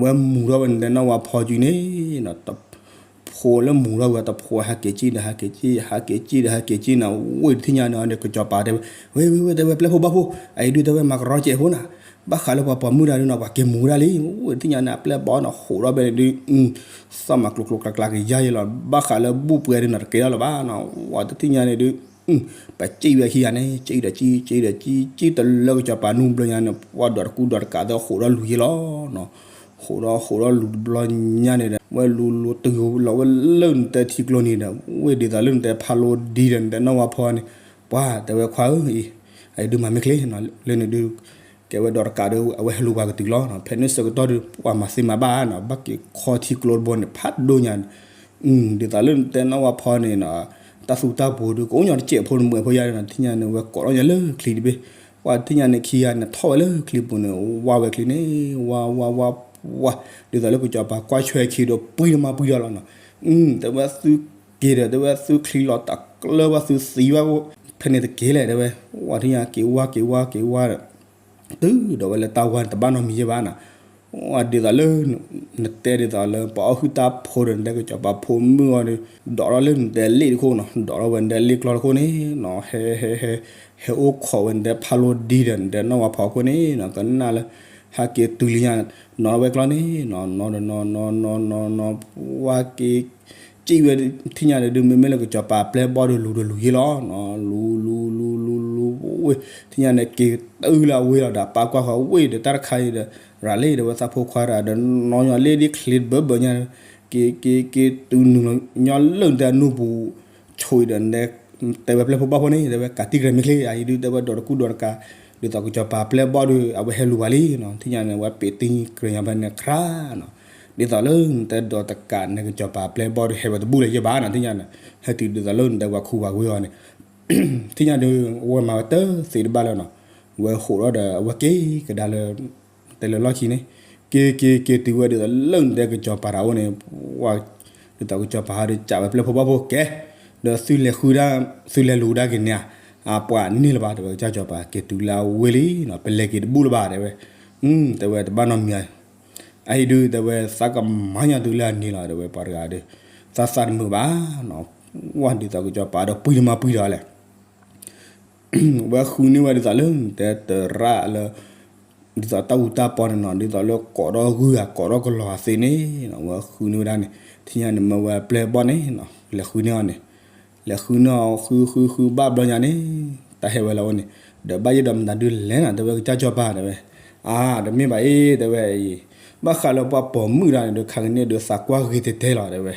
ဝဲမူၤထီၣ်ဝဲနတဲနီၢ်ဝါဖီကၠံန့ၣ်နီၤ, ဖိလၢမူၤထီၣ်ဝဲတဖိဟးက့ၤကၠံဒီးဟးက့ၤကၠံ, ဟးက့ၤကၠံဒီးဟးက့ၤကၠံနီၤ, ဝ့ၢ်တထံၣ်ညါန့ၣ်ဒီး ကစီၤပၤတဲဝဲ, ဝ့ၢ်ဝ့ၢ်ဝ့ၢ် တဲဝဲ ပျဲၢ်ဖိဘၣ်ဖိ, အအံၤဒုးတဲဝဲ မၤကရီကဲးဖိနီၤ, ဘၣ်ဃးလၢပှၤပိာ်မုၣ်တၢ်ဒုးနီၤ ပှၤက့ၤမူၤဝဲဒၣ်လံ, ဝ့ၢ်တထံၣ်ညါန့ၣ် အပျဲၢ်ဘီနီၤ ဟးထီၣ်ဖဲန့ၣ်ဒုး, သီၣ်မၤကျိၤကျိၤကျါကျါက့ၤယါယဲလီၤ, ဘၣ်ဃးလၢဘူၣ်ပှဲၤဒုးနီၤ တကဲထီၣ်လၢၤဘၣ်နီၤ, ဝ့ၢ်တထံၣ်ညါန့ၣ်ဒုး ပကၠံၣ်ဝဲခံဂၤန့ၣ် ကၠံၣ်ဒီးကၠံၣ် ကၠံၣ်ဒီးကၠံၣ် ကၠံၣ်တလၢကစီၤပၤနူဘျီညါန့ၣ် ပှၤဒီးတကူဒီးတကးသၢဟးထီၣ်လူၤယဲလီၤနီၤ, ဟးထီၣ်ဟးထီၣ်လူၤတဘျီညါန့ၣ်ဒီး ဝဲလူၤလူၤတုၤလီၤဝဲလၢနတဲထံကျိနံၤဒီး ဝ့ၢ်ဒ်သိးလၢနတဲဖးလိဒံဒီးနတဲနီၢ်ဝါဖီန့ၣ်, ပှၤတဲဝဲခွါဧၢ, အံၤ, အံၤဒုးမၤမ့ၢ်ချ့နီၤ, လၢန့ၣ်ဒုး ကဲဝဲဒီးတကးဒီး အဝဲဟဲလူၤပှၤကတုၤလီၤနီၤ, ဖဲန့ၣ်ဆၢကတီၢ်ဒုး ပှၤမၤသ့မၤဘၣ်နီၤ, ဘၣ်က့ၤခီထံကျိတဘိန့ၣ် ဖးဒိၣ်ညါန့ၣ် ဒ်သိးလၢနတဲနီၢ်ဝါဖီန့ၣ်နီၤ, တၢ်သူတၢ်ပူၤဒုး ကအိၣ်ညီတစဲးဖိန့ၣ် မုၢ်ဖိယါန့ၣ်နီၤ, တထံၣ်ညါန့ၣ် ဝဲကိးထီၣ်ညီလၢချံတဘ့ၣ်, ပှၤတထံၣ်ညါန့ၣ် ခံဂၤန့ၣ်ထီၣ်ဝဲလၢချံပူၤန့ၣ် ဝါဝဲချံန့ၣ် ဝါ ဝါ ဝါ ဝါ, ဒ်သိးလၢကစီၤပၤကွၢ်ဆွဲခံဒီး ပှံၢ်တမၤပှံၢ်ဒီးလီၤနီၤ, တဲဝဲသုက့ၤဒီး တဲဝဲသုချံလီၤတၢ်ကျၢၢ်ဘၣ်သုသံဘၣ်, ဖဲန့ၣ်တက့ၤလဲၣ် တဲဝဲ, ဝဲတထံၣ်ညါက့ၤဝါက့ၤဝါက့ၤဝါဒီး တုၤဒီးဝဲလၢတၢ်ဝါန့ၣ် တဘၣ်နီတမံၤယဲဘၣ်နီၤ, ဒ်သိးလၢ နတဲဒ်သိးလၢပှၤအီၣ်ဟုၣ်တၢ်ဖိဒီး နတဲကစီၤပၤဖိမုၣ်အီၤဒီး ဒိးထီၣ်လၢနတဲလ့ၣ်တခိၣ်နီၤ, ဒိးထီၣ်ဝဲနတဲလ့ၣ်ကျီတခိၣ်န့ၣ်နီၤ, ဟဲ ဟဲ ဟဲ ဟဲအိၣ်ခိးဝဲနတဲဖးလိဒံဒီး နတဲနီၢ်ဝါဖီခိၣ်န့ၣ်နီၤ, ကနၣ်လၢ ဟဲက့ၤတုၤလံညါ နီၤဝဲကျီန့ၣ်နီၤ, နီၤဒီးနီၤ နီၤ နီၤ နီၤ နီၤ ဝါက့ၤ ကံၣ်ဝဲ ထံၣ်ညါန့ၣ်ဒုး မ့မ့ၢ်လၢကစီၤပၤပျဲၢ်ဘီၣ်ဒီးလူၤဒီးလူၤယဲလီၤနီၤ, လူၤ လူၤ လူၤ လူၤ လူၤ ဝ့ၢ် ထံၣ်ညါန့ၣ် က့ၤတုၤလၢအဝ့ၢ်လီၤဒီး ပာ်ကွၢ်ဃီဝ့ၢ်ဒီး တၢ်တခါအံၤဒီး ရၤလ့ၣ်ဒီးဝဲသးဖိခွါတဂၤဒီး နီၢ်ညီလ့ၣ်ဒ်ချ့တဘၢဘၢညါ က့ၤ က့ၤ က့ၤတုၤနုာ်လီၤ ညီလၢနတဲအနူပူၤ ဆိၣ်အံၤဒီး တဲဝဲပျဲၢ်ဖိဘီၣ်ဖိန့ၣ် တဲဝဲကးတံၢ်ကြဲးမ့ၢ်ချ့ အအံၤဒုး တဲဝဲဒီးတကူဒီးတကး ဒ်သိးကစီၤပၤပျဲၢ်ဘီၣ်ဒီး အဝဲဟဲလူၤပှၤလံနီၤ, ထံၣ်ညါန့ၣ် ဝဲပ့းတံၢ်ကြဲးညါဖဲန့ၣ်ခရၣ်နီၤ, ဒ်သိးလၢနတဲဒီးတကးန့ၣ် ကစီၤပၤပျဲၢ်ဘီၣ်ဒီး ဟဲဝဲတဘူၣ်လၢၤယဲဘၣ်နီၤ, ထံၣ်ညါန့ၣ် ဟဲတုၤဒ်သိးလၢနတဲပှၤခူပှၤဝ့ၢ်အီၤန့ၣ် ထံၣ်ညါဒုး ဝဲမၤဝဲတသ့တဘၣ်လၢၤနီၤ, ဝဲဟးထီၣ်ဒီး အဝဲက့ၤကဒါလၢ တဲလၢလီၢ်ခံန့ၣ် က့ၤ က့ၤ က့ၤတုၤဝဲဒ်သိးလၢနတဲကစီၤပၤတၢ်အိၣ်န့ၣ် ဝဲ ဒ်သိးကစီၤပၤဟးဒီး ကးဝဲပျဲၢ်ဖိဘီၣ်ဖိကဲ ဒီးသုလဲၤဃုဒၣ် သုလဲၤလူၤဒၣ်က့ၤန့ၣ်ဧါ, အပှၤန့ၢ်လၢၤဘၣ် တဲဝဲ ကစၢ်ကစီၤပၤ က့ၤတုၤလၢအဝ့ၢ်လံနီၤ, ပလဲၤက့ၤတဘူၣ်လၢၤဘၣ် တဲဝဲ, တဲဝဲတဘၣ်နီတမံၤ အအံၤဒုး တဲဝဲသးကမၤညါတုၤလၢအန့ၣ်လီၤ တဲဝဲ ပှၤတဂၤဒီး သးသးတမုာ်ဘၣ်နီၤ, ဝဲဒ်သိးကစီၤပၤဒီးပှံၢ်တမၤပှံၢ်ဒီးလဲၣ် ဝဲဃုန့ၢ်ဝဲဒ်သိးလၢနတဲတရၣ်လၢ ဒ်သိးတၢ်အူတၢ်ပီန့ၣ်နီၤ, ဒ်သိးလၢကိးထီၣ်ဂုၢ်ဧါ ကိးထီၣ်ကလီၤဧါသ့န့ၣ်နီၤ, ဝဲဃုန့ၢ်ဝဲဒၣ်န့ၣ်, ထံၣ်ညါန့ၣ် မ့ၢ်ဝဲပျဲၢ်ဘီၣ်န့ၣ်နီၤ, လဲၤဃုန့ၢ်အီၤန့ၣ်, လဲၤဃုန့ၢ်အီၤ ဃု ဃု ဃုဘၣ်ဘျီညါန့ၣ်, တၢ်ဟဲဝဲလီၤအိၣ်န့ၣ်, ဒီးဘၣ်ယဲဒီးမတၤဒုးလဲၣ်နီၤ, တဲဝဲကစၢ်ကစီၤပၤတဲဝဲ, အါ တမ့ၢ်ဘၣ်အ့ တဲဝဲအံၤ, ဘၣ်ဃးလၢပှၤပိာ်မုၣ်တၢ်န့ၣ်ဒုး ခါကန့ၣ်ဒုး သးကွၢ်ဂ့ၤတဲတဲလီၤ တဲဝဲ,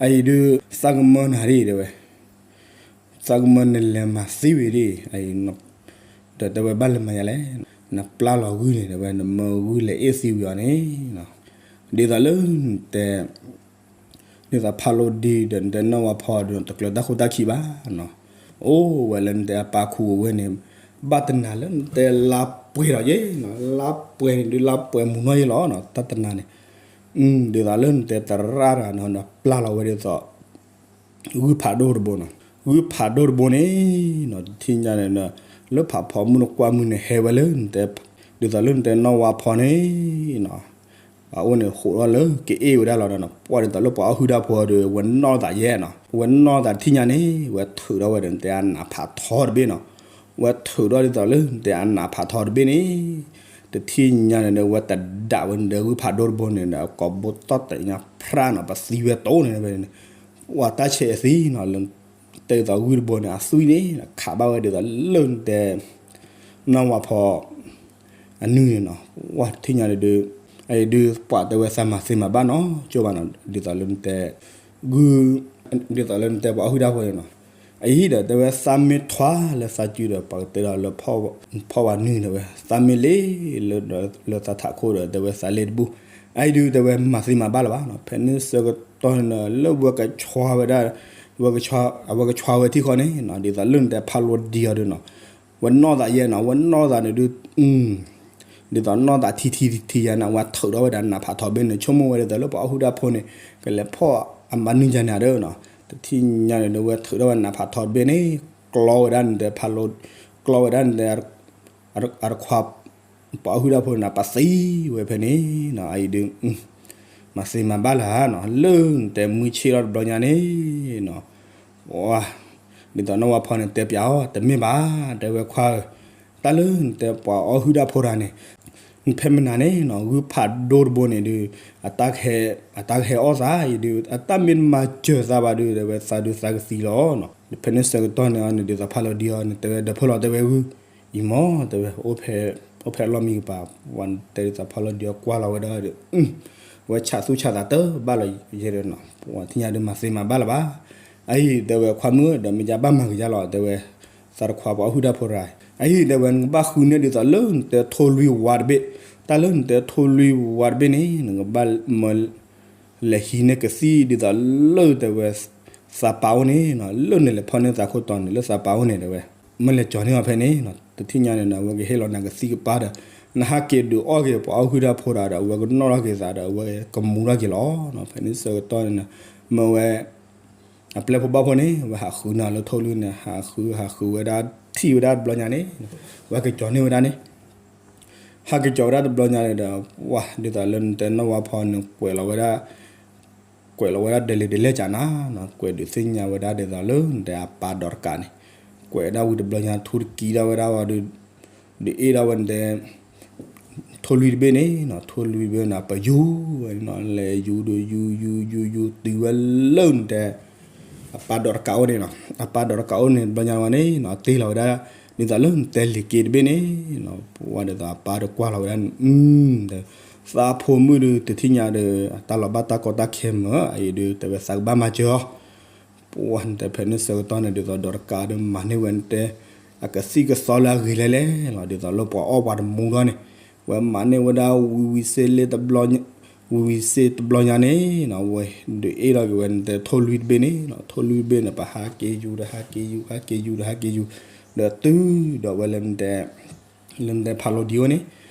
အအံၤဒုး သးကမၢနၤဒ် တဲဝဲ သးကမၢနလဲၤမၤသံဝံၤဒ်အံၤ, ဒီးတဲဝဲဘၣ်လဲၤမၤယၤလဲၣ်, နပျၢ်လီၤဂုၢ်န့ၣ် တဲဝဲ နမၢဂုၢ်လဲၤအ့ၣ်သံဝံၤအီၤန့ၣ်, ဒ်သိးလၢနတဲ, ဒ်သိးဖးလိဒံဒီးနတဲနီၢ်ဝါဖီဒီး တကျၢၤတၢ်ခိတၢ်ခံဘၣ်နီၤ, အိၣ်ဝဲလၢနတဲအပၢ်ခူအဝ့ၢ်န့ၣ်, ဘၣ်တနၤလၢနတဲလါပှဲၤလီၤယဲနီၤ, လါပှဲၤန့ၣ်ဒုးလါပှဲၤမုၢ်နီၢ်ယဲလီၤနီၤ, တၢ်တနၤန့ၣ်, ဒ်သိးလၢနတဲတရၣ်တဂၤနီၤ နပျၢ်လီၤဝဲဒ်သိး ဂုၢ်ဖးဒိၣ်တဘိနီၤ, ဂုၢ်ဖးဒိၣ်တဘိန့ၣ်နီၤ, တထံၣ်ညါန့ၣ်, လၢဖးဖီမုၢ်နကွၢ်မုၢ်န့ၣ်ဟဲဝဲလၢနတဲ, ဒ်သိးလၢနတဲနီၢ်ဝါဖီန့ၣ်နီၤ, အအိၣ်န့ၣ်ဟးထီၣ်လၢကအ့ၣ်ဝဲဒၣ်လီၤဒီးနီၤ, ပှၤဒ်သိးလၢပှၤအီၣ်ဟုၣ်တၢ်ဖိဒီး ဝဲနီၢ်သးယဲနီၤ, ဝဲနီၢ်သးတထံၣ်ညါန့ၣ် ဝဲထုးထီၣ်ဝဲဒီးနတဲအနးဖးထီတဘ့ၣ်နီၤ, ဝဲထုးထီၣ်ဒ်သိးလၢနတဲအနးဖးထီတဘ့ၣ်န့ၣ် တထံၣ်ညါန့ၣ်ဒီး ဝဲတဒၣ်ဝဲန့ၣ်ဒီးဂုၢ်ဖးဒိၣ်တဘိန့ၣ်ဒီး ကိးဘိတီၢ်တဲာ်ညါဖြၢ်နီၤ, ပသံဝဲတိၢ်န့ၣ်ဝဲန့ၣ်, ဝဲတၢ်ဆဲးအသံနီၤ, လၢတဲဒ်သိးဂုၢ်တဘိန့ၣ် အသွံၣ်န့ၣ် ခးဘၣ်ဝဲဒ်သိးလၢနတဲ နီၢ်ဝါဖီ အနုၢ်န့ၣ်နီၤ, ဝဲတထံၣ်ညါန့ၣ်ဒီး, အအံၤဒုးပှၤတဲဝဲသးမၤသ့မၤဘၣ်နီၤ ကၠိဘၣ်နီၤ, ဒ်သိးလၢနတဲ ဂုၢ်, ဒ်သိးလၢနတဲပှၤအီၣ်ဟုၣ်တၢ်ဖိန့ၣ်နီၤ, အအံၤဒီးတဲဝဲသးမ့ၢ်ထွါလၢသးစုဒီး ပှၤကတဲဒီးလၢ ဖီၣ်ဝဲနုၢ်တဲဝဲ သးမ့ၢ်လ့ၣ်လၢသးထးခိၣ်ဒီး တဲဝဲသးလ့ၣ်တဘူၣ်, အအံၤဒုးတဲဝဲမၤသ့မၤဘၣ်လၢၤဘၣ်နီၤ, ဖဲန့ၣ်ဆၢကတီၢ်န့ၣ် လၢဝဲကဆှါဝဲဒၣ်, ဝဲကဆှါ, အဝဲကဆှါဝဲထံဃီန့ၣ်နီၤ, ဒ်သိးလၢနတဲဖးလိဒံအီၤဒီးနီၤ ဝဲနီၢ်သးယဲနီၤ, ဝဲနီၢ်သးန့ၣ်ဒုး ဒ်သိးနီၢ်သးထံထံထံယဲန့ၣ် အဝဲထုးထီၣ်ဝဲဒၣ်နးဖးထီဘ့ၣ်န့ၣ် ဆိကမိၣ်ဝဲဒ်သိးလၢပှၤအီၣ်ဟုၣ်တၢ်ဖိန့ၣ် ကလဲၤဖီၣ်အမၤနုၤယါန့ၣ်ဒီးနီၤ, တထံၣ်ညါန့ၣ်ဒီး ဝဲထုးထီၣ်ဝဲနးဖးထီတဘ့ၣ်န့ၣ် ကျီဝဲဒၣ်န့ၣ်တဲဖးလိ, ကျီဝဲဒၣ်န့ၣ်တဲ အတခွါ ပှၤအီၣ်ဟုၣ်တၢ်ဖိန့ၣ် ပသံဝဲဖဲန့ၣ်နီၤ, အအံၤဒုး မၤသ့မၤဘၣ်လၢၤနီၤ, လၢနတဲမုၢ်ဆ့ၣ်ထီၣ်တဘျီညါန့ၣ်နီၤ, ဒ်သိးနီၢ်ဝါဖီန့ၣ်တဲပျးအီၤ တမ့ၢ်ဘၣ်, တဲဝဲခွါဧၢ, တၢ်လၢနတဲပှၤအီၣ်ဟုၣ်တၢ်ဖိတဂၤန့ၣ် ဖဲမနၤန့ၣ်နီၤ ဂုၢ်ဖးဒိၣ်တဘိန့ၣ်ဒုး အတၢ်ကဟဲအီၣ်သးအံၤဒုး အတၢ်မ့ၢ်တမၤစၢၤသးဘၣ်ဒုး တဲဝဲသးဒုးသးကသံလီၤနီၤ, ဖဲန့ၣ်ဆၢကတီၢ်န့ၣ်အီၤန့ၣ် ဒ်သိးဖးလီၤဒံအီၤန့ၣ် တဲဝဲဒီးဖၢၣ်လီၤတဲဝဲဂုၢ် အံၤမ့ၢ် တဲဝဲ အိၣ်ဖဲအလီၢ်မံကပၤ, ဝဲတဲဒ်သိးဖးလီၤဒံအီၤကွၢ်လီၤဝဲဒၣ်ဒီး ဝဲဆးသူၣ်ဆးသးတဘၣ်လီၤယဲဒီးနီၤ, ပှၤထံၣ်ညါဒုးမၤသ့မၤဘၣ်လၢၤဘၣ်, အအံၤတဲဝဲခွါမုၣ်ဒီးမ့ၢ်ယါဘၣ်မၤကယါလီၤ တဲဝဲ, သးတခွါပှၤအီၣ်ဟုၣ်တၢ်ဖိတဂၤ, အအံၤတဲဝဲနကဘၣ်ဃုန့ၢ်ဒ်သိးလၢနတဲထိၣ်လွံၢ်ဝါတဘ့ၣ်, တၢ်လၢနတဲထိၣ်လွံၢ်ဝါတဘ့ၣ်န့ၣ် နကဘၣ်မၢ လဲၤဟံးန့ၢ်ကသံၣ်ဒ်သိးလၢတဲဝဲ သးပာ်အိၣ်န့ၣ်နီၤ, လၢနလဲၤဖီၣ်န့ၢ်သးခိၣ်တီန့ၣ် လၢသးပာ်အိၣ်န့ၣ်တဲဝဲ, မ့ၢ်လဲၤကၠီၤန့ၢ်အီၤဖဲန့ၣ်နီၤ, တထံၣ်ညါန့ၣ်နီၤ အဝဲကဟ့ၣ်လီၤနၤကသံၣ်ကပၤဒီး နဟးက့ၤဒုးအီၣ်က့ၤပှၤအီၣ်ဟုၣ်တၢ်ဖိတဂၤဒီး အဝဲကနီၣ်ထီၣ်က့ၤသးဒီး အဝဲကမူထီၣ်က့ၤလီၤနီၤ, ဖဲန့ၣ်ဆၢကတီၢ်န့ၣ်နီၤ, မ့ၢ်ဝဲ အပျဲၢ်ဖိဘၣ်ဖိန့ၣ် အဝဲဟးဃုန့ၢ်လၢထိၣ်လွံၢ်န့ၣ် ဟးဃု ဟးဃုဝဲဒၣ် ထံၣ်ဝဲဒၣ်တဘျီညါန့ၣ် ဝဲကကၠီၤန့ၢ်ဝဲဒၣ်န့ၣ် ဟးက့ၤကၠီၤဝဲဒၣ်တဘျီညါန့ၣ်ဒီး ပှၤဒ်သိးလၢနတဲနီၢ်ဝါဖီန့ၣ် ကွဲးလီၤဝဲဒၣ် ကွဲးလီၤဝဲဒၣ်ဒဲးလံာ်ဒဲးလဲၢ်ကၢ်နၤနီၤ, ကွဲးဒုးသ့ၣ်ညါဝဲဒၣ်ဒ်သိးလၢနတဲအပၢ်ဒီးတကးန့ၣ် ကွဲးဒၣ်ဝံၤတဘျီညါ ထူတကံဒၣ်ဝဲဒၣ်ဝံၤဒီး ဒုးအ့ၣ်ဒၣ်ဝဲနတဲ ထိၣ်လွံၢ်တဘ့ၣ်န့ၣ်နီၤ, ထိၣ်လွံၢ်တဘ့ၣ်န့ၣ် ပယူၤဝဲနီၤ, လဲၤယူၤဒီးယူၤယူၤယူၤယူၤတုၤဝဲလၢနတဲ အပၢ်ဒီးတကးအိၣ်န့ၣ်နီၤ, အပၢ်ဒီးတကးအိၣ်န့ၣ် တဘျီညါဝဲန့ၣ်နီၤ တ့လီၤဝဲဒၣ် ဒ်သိးလၢနတဲလံာ်က့တဘ့ၣ်န့ၣ်နီၤ, ပှၤဒ်သိးအပၢ်ဒီးကွၢ်လီၤဝဲဒၣ်န့ၣ် သးဖိမုၣ်ဒုးတထံၣ်ညါဒီး တၢ်လီၤဘၣ်တၢ်ကီတၢ်ခဲမုာ် အအံၤဒုးတဲဝဲသးကဘၣ်မၤစၢၤအီၤ ပှၤနတဲဖဲန့ၣ်ဆၢကတီၢ်န့ၣ် ဒ်သိးဒီးတကးဒီးမၤန့ၢ်ဝဲနတဲ အကသံၣ်ကသီလၢအဂ့ၤလဲၣ်လဲၣ်လီၤ, ဒ်သိးလၢပှၤအီၣ်ပှၤတမူထီၣ်န့ၣ် ဝဲမၤန့ၢ်ဝဲဒၣ်ဝံၤဝံၤစ့လၢ ဝံၤဝံၤစ့တဘျီညါန့ၣ်နီၤ, ဝဲဒုးအ့ၣ်ထီၣ်က့ၤဝဲနတဲထိၣ်လွံၢ်တဘ့ၣ်န့ၣ်နီၤ, ထိၣ်လွံၢ်ဘ့ၣ်န့ၣ် ပဟးက့ၤယူၤဒီးဟးက့ၤယူၤ ဟးက့ၤယူၤဒီးဟးက့ၤယူၤ ဒီးတုၤဒီးဝဲလၢနတဲ လၢနတဲဖးလိဒံအိၣ်န့ၣ်,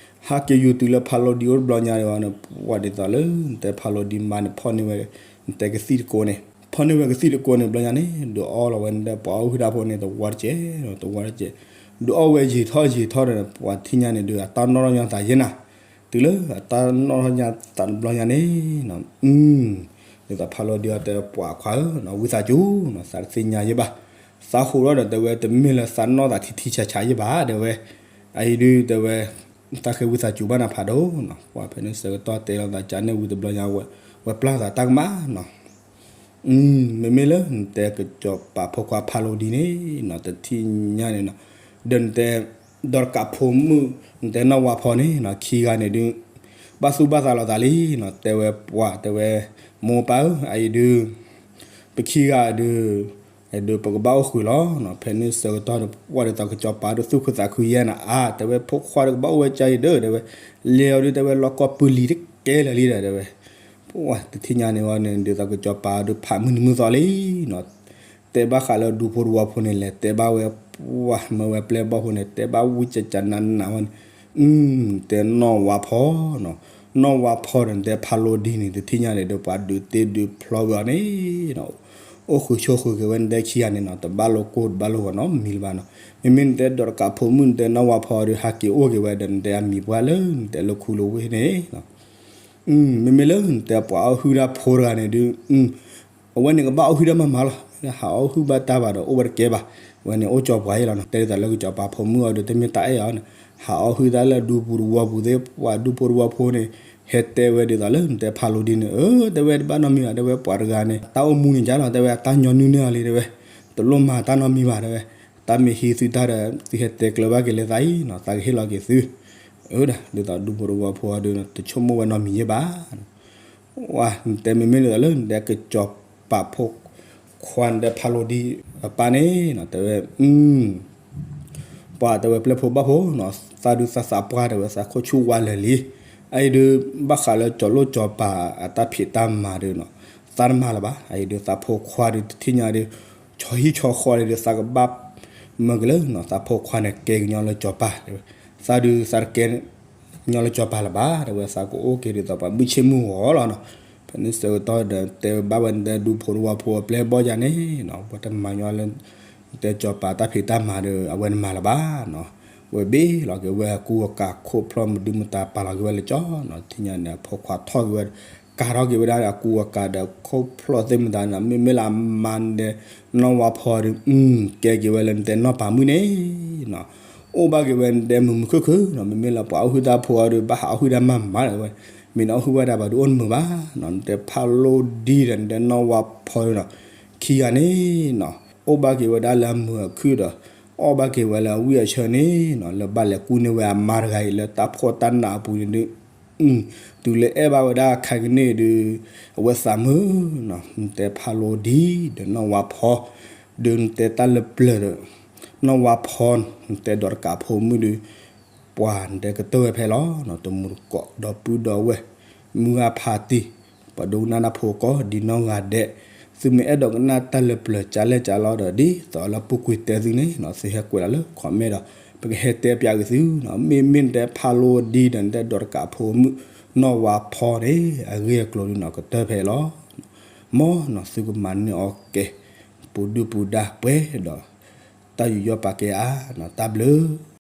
ဟးက့ၤယူၤတုၤလၢဖးလိဒံအိၣ်တဘျီညါန့ၣ်ဝဲန့ၣ် ပှၤဒ်သိးလၢနတဲဖးလိဒံမါန့ၣ် ဖီၣ်န့ၢ်ဝဲ နတဲကသံၣ်တကိးန့ၣ်, ဖီၣ်န့ၢ်ဝဲကသံၣ်တကိးန့ၣ်တဘျီညါန့ၣ် ဒုးအီၣ်လီၤဝဲနတဲပှၤအီၣ်ဟုၣ်တၢ်ဖိန့ၣ် တဝီတကဲး တဝီတကဲး, ဒုးအီၣ်ဝဲယံာ်ထီၣ်ယံာ်ထီၣ်ဒီး ပှၤထံၣ်ညါန့ၣ်ဒုး အတၢ်နီၣ်ထီၣ်ညါသးယဲနၤ, တုၤလၢအတၢ်နီၣ်ထီၣ်ညါသးတဘျီညါန့ၣ် ဒ်သိးဖးလိဒံအီၤတဲပှၤခွါဧၢ, ဝံသးစူၤနီၤ သးတသ့ၣ်ညါယဲဘၣ်, သးဟူးထီၣ်ဒီးတဲဝဲ တမ့ၢ်လၢသးနီၣ်သးထံထံဆးဆးယဲဘၣ် တဲဝဲ, အအံၤဒုးတဲဝဲ တၢ်ဃ့ဝံသးစူၤဘၣ်နၤဖးဒိၣ်နီၤ, ပှၤဖဲန့ၣ်ဆၢကတီၢ်တဲလီၤသးကန့ၣ်ဝံၤတဘျီညါဝဲ ဝဲပျၢ်သးတၢ်ကမၣ်နီၤ, မ့မ့ၢ်လၢနတဲကစီၤပၤဖိခွါဖးလိဒံန့ၣ်နီၤ တထံၣ်ညါန့ၣ်နီၤ, ဒီးနတဲ ဒီးတကးဖိမုၣ် နတဲနီၢ်ဝါဖီန့ၣ်နီၤ ခံဂၤန့ၣ်ဒုး ဘၣ်သူၣ်ဘၣ်သးလိာ်သးလံနီၤ, တဲဝဲပှၤတဲဝဲ မိၢ်ပၢ်ဧၢ အအံၤဒုး ပခံဂၤဒုး ဒုးပကဘၣ်အိၣ်ဃုာ်လီၤနီၤ, ဖဲန့ၣ်ဆၢကတီၢ်န့ၣ် ပှၤဒ်သိးကစီၤပၤဒုးသူၣ်ခုသးခုယဲနၤအါ တဲဝဲ ဖိခွါဒုးကဘၣ်အိၣ်ဝဲကါအံၤဒီး တဲဝဲ လဲၤအီၤဒုးတဲဝဲ လီၢ်ကီၢ်ပၢလံၤတကဲလၢာ်လံဒီး တဲဝဲ ပှၤတထံၣ်ညါန့ၣ်ဝဲန့ၣ် ဒ်သိးကစီၤပၤဒုးဖးမုၢ်နံၤမုၢ်သီလံနီၤ, တဲဘၣ်ဃးလၢဒူဖိတဝီဖိန့ၣ်လဲၣ် တဲဘၣ်ဝဲ ပှၤမၢဝဲပျဲၢ်ဘီၣ်ဖိန့ၣ် တဲဘၣ်ဝံကကနးနးဝဲန့ၣ်, တဲနီၢ်ဝါဖီနီၤ, နီၢ်ဝါဖီဒီးနတဲဖးလိဒံန့ၣ် တထံၣ်ညါန့ၣ်ဒီး ပှၤဒုးတ့ဒုးဖျီဝဲအီၤန့ၣ်နီၤ, အိၣ်ဃုာ်ဆိးဃုာ်က့ၤဝဲနတဲခံဂၤန့ၣ်နီၤ, တဘၣ်လိာ်ကိၢ်တဘၣ်လိာ်ဂီၤနီတမံၤလၢၤဘၣ်နီၤ, မ့မ့ၢ်နတဲဒီးတကးဖိမုၣ် နတဲနီၢ်ဝါဖီဒီး ဟးက့ၤအိၣ်က့ၤဝဲဒီး နတဲအမံၤပှၢ်လၢနတဲလၢခူလၢဝ့ၢ်န့ၣ်နီၤ မ့မ့ၢ်လၢနတဲပှၤအီၣ်ဟုၣ်တၢ်ဖိတဂၤန့ၣ်ဒုး အဝဲန့ၣ်ကဘၣ်အီၣ်ဟုၣ်တၢ်မၤမၤလီၤ, ဟးအီၣ်ဟုၣ်ဘၣ်တၢ်ဘၣ်ဒီး အိၣ်ဝဲတကဲဘၣ်, အဝဲန့ၣ်အိၣ်ကၠီၤပှၤအံၤလီၤနီၤ, တဲဒ်သိးလၢကစီၤပၤဖိမုၣ်အီၤဒီး တမ့ၢ်တၢ်အဲၣ်အီၤန့ၣ်, ဟးအီၣ်ဟုၣ်တၢ်လၢဒူပူၤတဝီပူၤသ့ၣ် ပှၤဒူဖိတဝီဖိန့ၣ် ဟဲတဲဝဲဒ်သိးလၢနတဲဖးလိဒံန့ၣ်, အၢ တဲဝဲတဘၣ်နီတမံၤဘၣ်, တဲဝဲပှၤတဂၤန့ၣ် တၢ်အိၣ်မူန့ၣ်ကလီၤ, တဲဝဲအတၢ်ညီနုၢ်န့ၢ်အီၤလံ တဲဝဲ, တလိၣ်မၤတၢ်နီတမံၤဘၣ် တဲဝဲ, တၢ်မ့ၢ်ဟံးသုတၢ်ဒီး သုဟဲတဲကျၢၤဘၣ်က့ၤလၢသးအံၤနီၤ, သးကဟ့ၣ်လီၤက့ၤသု, အၢ ဒ်သိးဒူဖိတဝီဖိအီၤဒီး တဆိကမိၣ်ဝဲနီတမံၤယဲၢ်ဘၣ်, ဝဲတဲမ့မ့ၢ်ဒ်သိးလၢနတဲကစီၤပၤဖိ ခွါနတဲဖးလိဒံအပၢ်န့ၣ်နီၤ, တဲဝဲ ပှၤတဲဝဲပျဲၢ်ဖိဘၣ်ဖိနီၤ, သးဒုးသးသးပှၢ်တဲဝဲ သးခိၣ်ဆူၣ်ဝါလၢာ်လံ, အအံၤဒုး ဘၣ်ဃးလၢကၠီၤလိၣ်ကၠီၤပၤအတၢ်ဖံးတၢ်မၤဒုးနီၤ, သးတမၤလၢၤဘၣ်, အအံၤဒုးသးဖိခွါဒုးတထံၣ်ညါဒုး ဆီဟံၣ်ဆီဃီလံဒုး သးကဘၣ် မ့ၢ်ကလၢနီၤ သးဖိခွါန့ၣ်ကဲကညီလၢစီၤပၤ, သးဒုးသးတကဲ ညီလၢစီၤပၤလၢၤဘၣ် တဲဝဲ သးကအိၣ်က့ၤဒ်သိးပှၤဘုၣ်ဆ့ၣ်မုၢ်ဂီၤလီၤနီၤ. ဖဲန့ၣ်ဆၢကတီၢ်ဒီး တဲဘၣ်ဝဲ နတဲဒူဖိတဝီဖိအပျဲၢ်ဘီၣ်ယၤန့ၣ်နီၤ ပှၤတမၤညီလၢ တဲစီၤပၤတၢ်ဖံးတၢ်မၤဒီး အဝဲနမၤလၢၤဘၣ်နီၤ. ဝဲဘ့ၣ်လီၤက့ၤဝဲအကူအကၤ ခိၣ်ဖျီၣ်မဒုမတၤ ပာ်လီၤက့ၤဝဲလၢကၠီနီၤ. ထံၣ်ညါန့ၣ် အဖိခွါထီၣ်က့ၤဝဲ ကၤထီၣ်က့ၤဝဲဒၣ်အကူအကၤဒီး ခိၣ်ဖျီၣ်သ့ၣ်မတၤန့ၣ် မ့မ့ၢ်လၢအမါန့ၣ် နီၢ်ဝါဖီဒီး ကဲက့ၤဝဲလၢနတဲနီၢ်ပၤမုၣ်န့ၣ်နီၤ. အိၣ်ဘၣ်က့ၤဝဲနတဲမုာ်မုာ်ခုၣ်ခုၣ်နီၤ. မ့မ့ၢ်လၢပှၤအီၣ်ဟုၣ်တၢ်ဖိအီၤဒီး ဘၣ်ဟးအီၣ်ဟုၣ်တၢ်မၤမၤလၢၤဝဲ, မ့ၢ်နအီၣ်ဟုၣ်ဘၣ်တၢ်ဘၣ်ဒီးအိၣ်နမုာ်ဘၣ်နီၤ. နတဲဖးလိဒံဒီး နတဲနီၢ်ဝါဖီနီၤ. ခံဂၤန့ၣ်နီၤ အိၣ်ဘၣ်က့ၤဝဲဒၣ်လၢအမုာ်အခုၣ်ဒီး အီၣ်ဘၣ်က့ၤဝဲလၢအဝံၣ်အဆၢန့ၣ်နီၤ လၢဘၣ်လဲၤကူန့ၢ်ဝဲအမါတဂၤအံၤလၢတၢ်ဖှီၣ်တၢ်နးအပူၤန့ၣ်ဒုး တုၤလၢအဲၣ်ဘၣ်ဝဲဒၣ်ခါကန့ၣ်ဒုး အဝဲသးမုာ်နီၤ. နတဲဖးလိဒံဒီးနီၢ်ဝါဖီ ဒီးနတဲတၢ်လၢပျၢၤဒီး နီၢ်ဝါဖီ နတဲဒီးတကးဖိမုၣ်ဒီး ပှၤနတဲကတၢၢ်ဝဲဖဲလီၤနီၤ. တမူတကိး ဒီပုၢ်ဒီဝဲၢ် မုၢ်ဂၢ်ဖါတံၢ် ပှၤဒိကနၣ်တၢ်ဖိကိး ဒ်နီၢ်ဂၤဒဲး သုမ့ၢ်အဲၣ်ဒိးကနၣ်တၢ်လၢပျၢၤကၠါလဲၣ်ကၠါလီၤဒီး ဒ်သိးလၢပူၤကွံာ်တဲသုန့ၣ်နီၤ သုဟဲကွဲးလီၤလၢ comment ဒီး ပကဟဲတဲပၠးက့ၤသုနီၤ. မ့မ့ၢ်နတဲဖးလိဒံဒီး နတဲဒီးတကးဖိမုၣ် နီၢ်ဝါဖီန့ၣ် အဂ့ၢ်အကျိၤဒုးနီၤ ကတၢၢ်ဖဲလီၤ. မ်နီၤ သုကမၤန့ၢ်အီၤကဲ ပူၤဒုၣ်ပူၤဒါပှဲၤဒီး တၢ်ယူးယီၣ်ပာ်ကဲအါနီၤ. တၢ်ဘျုး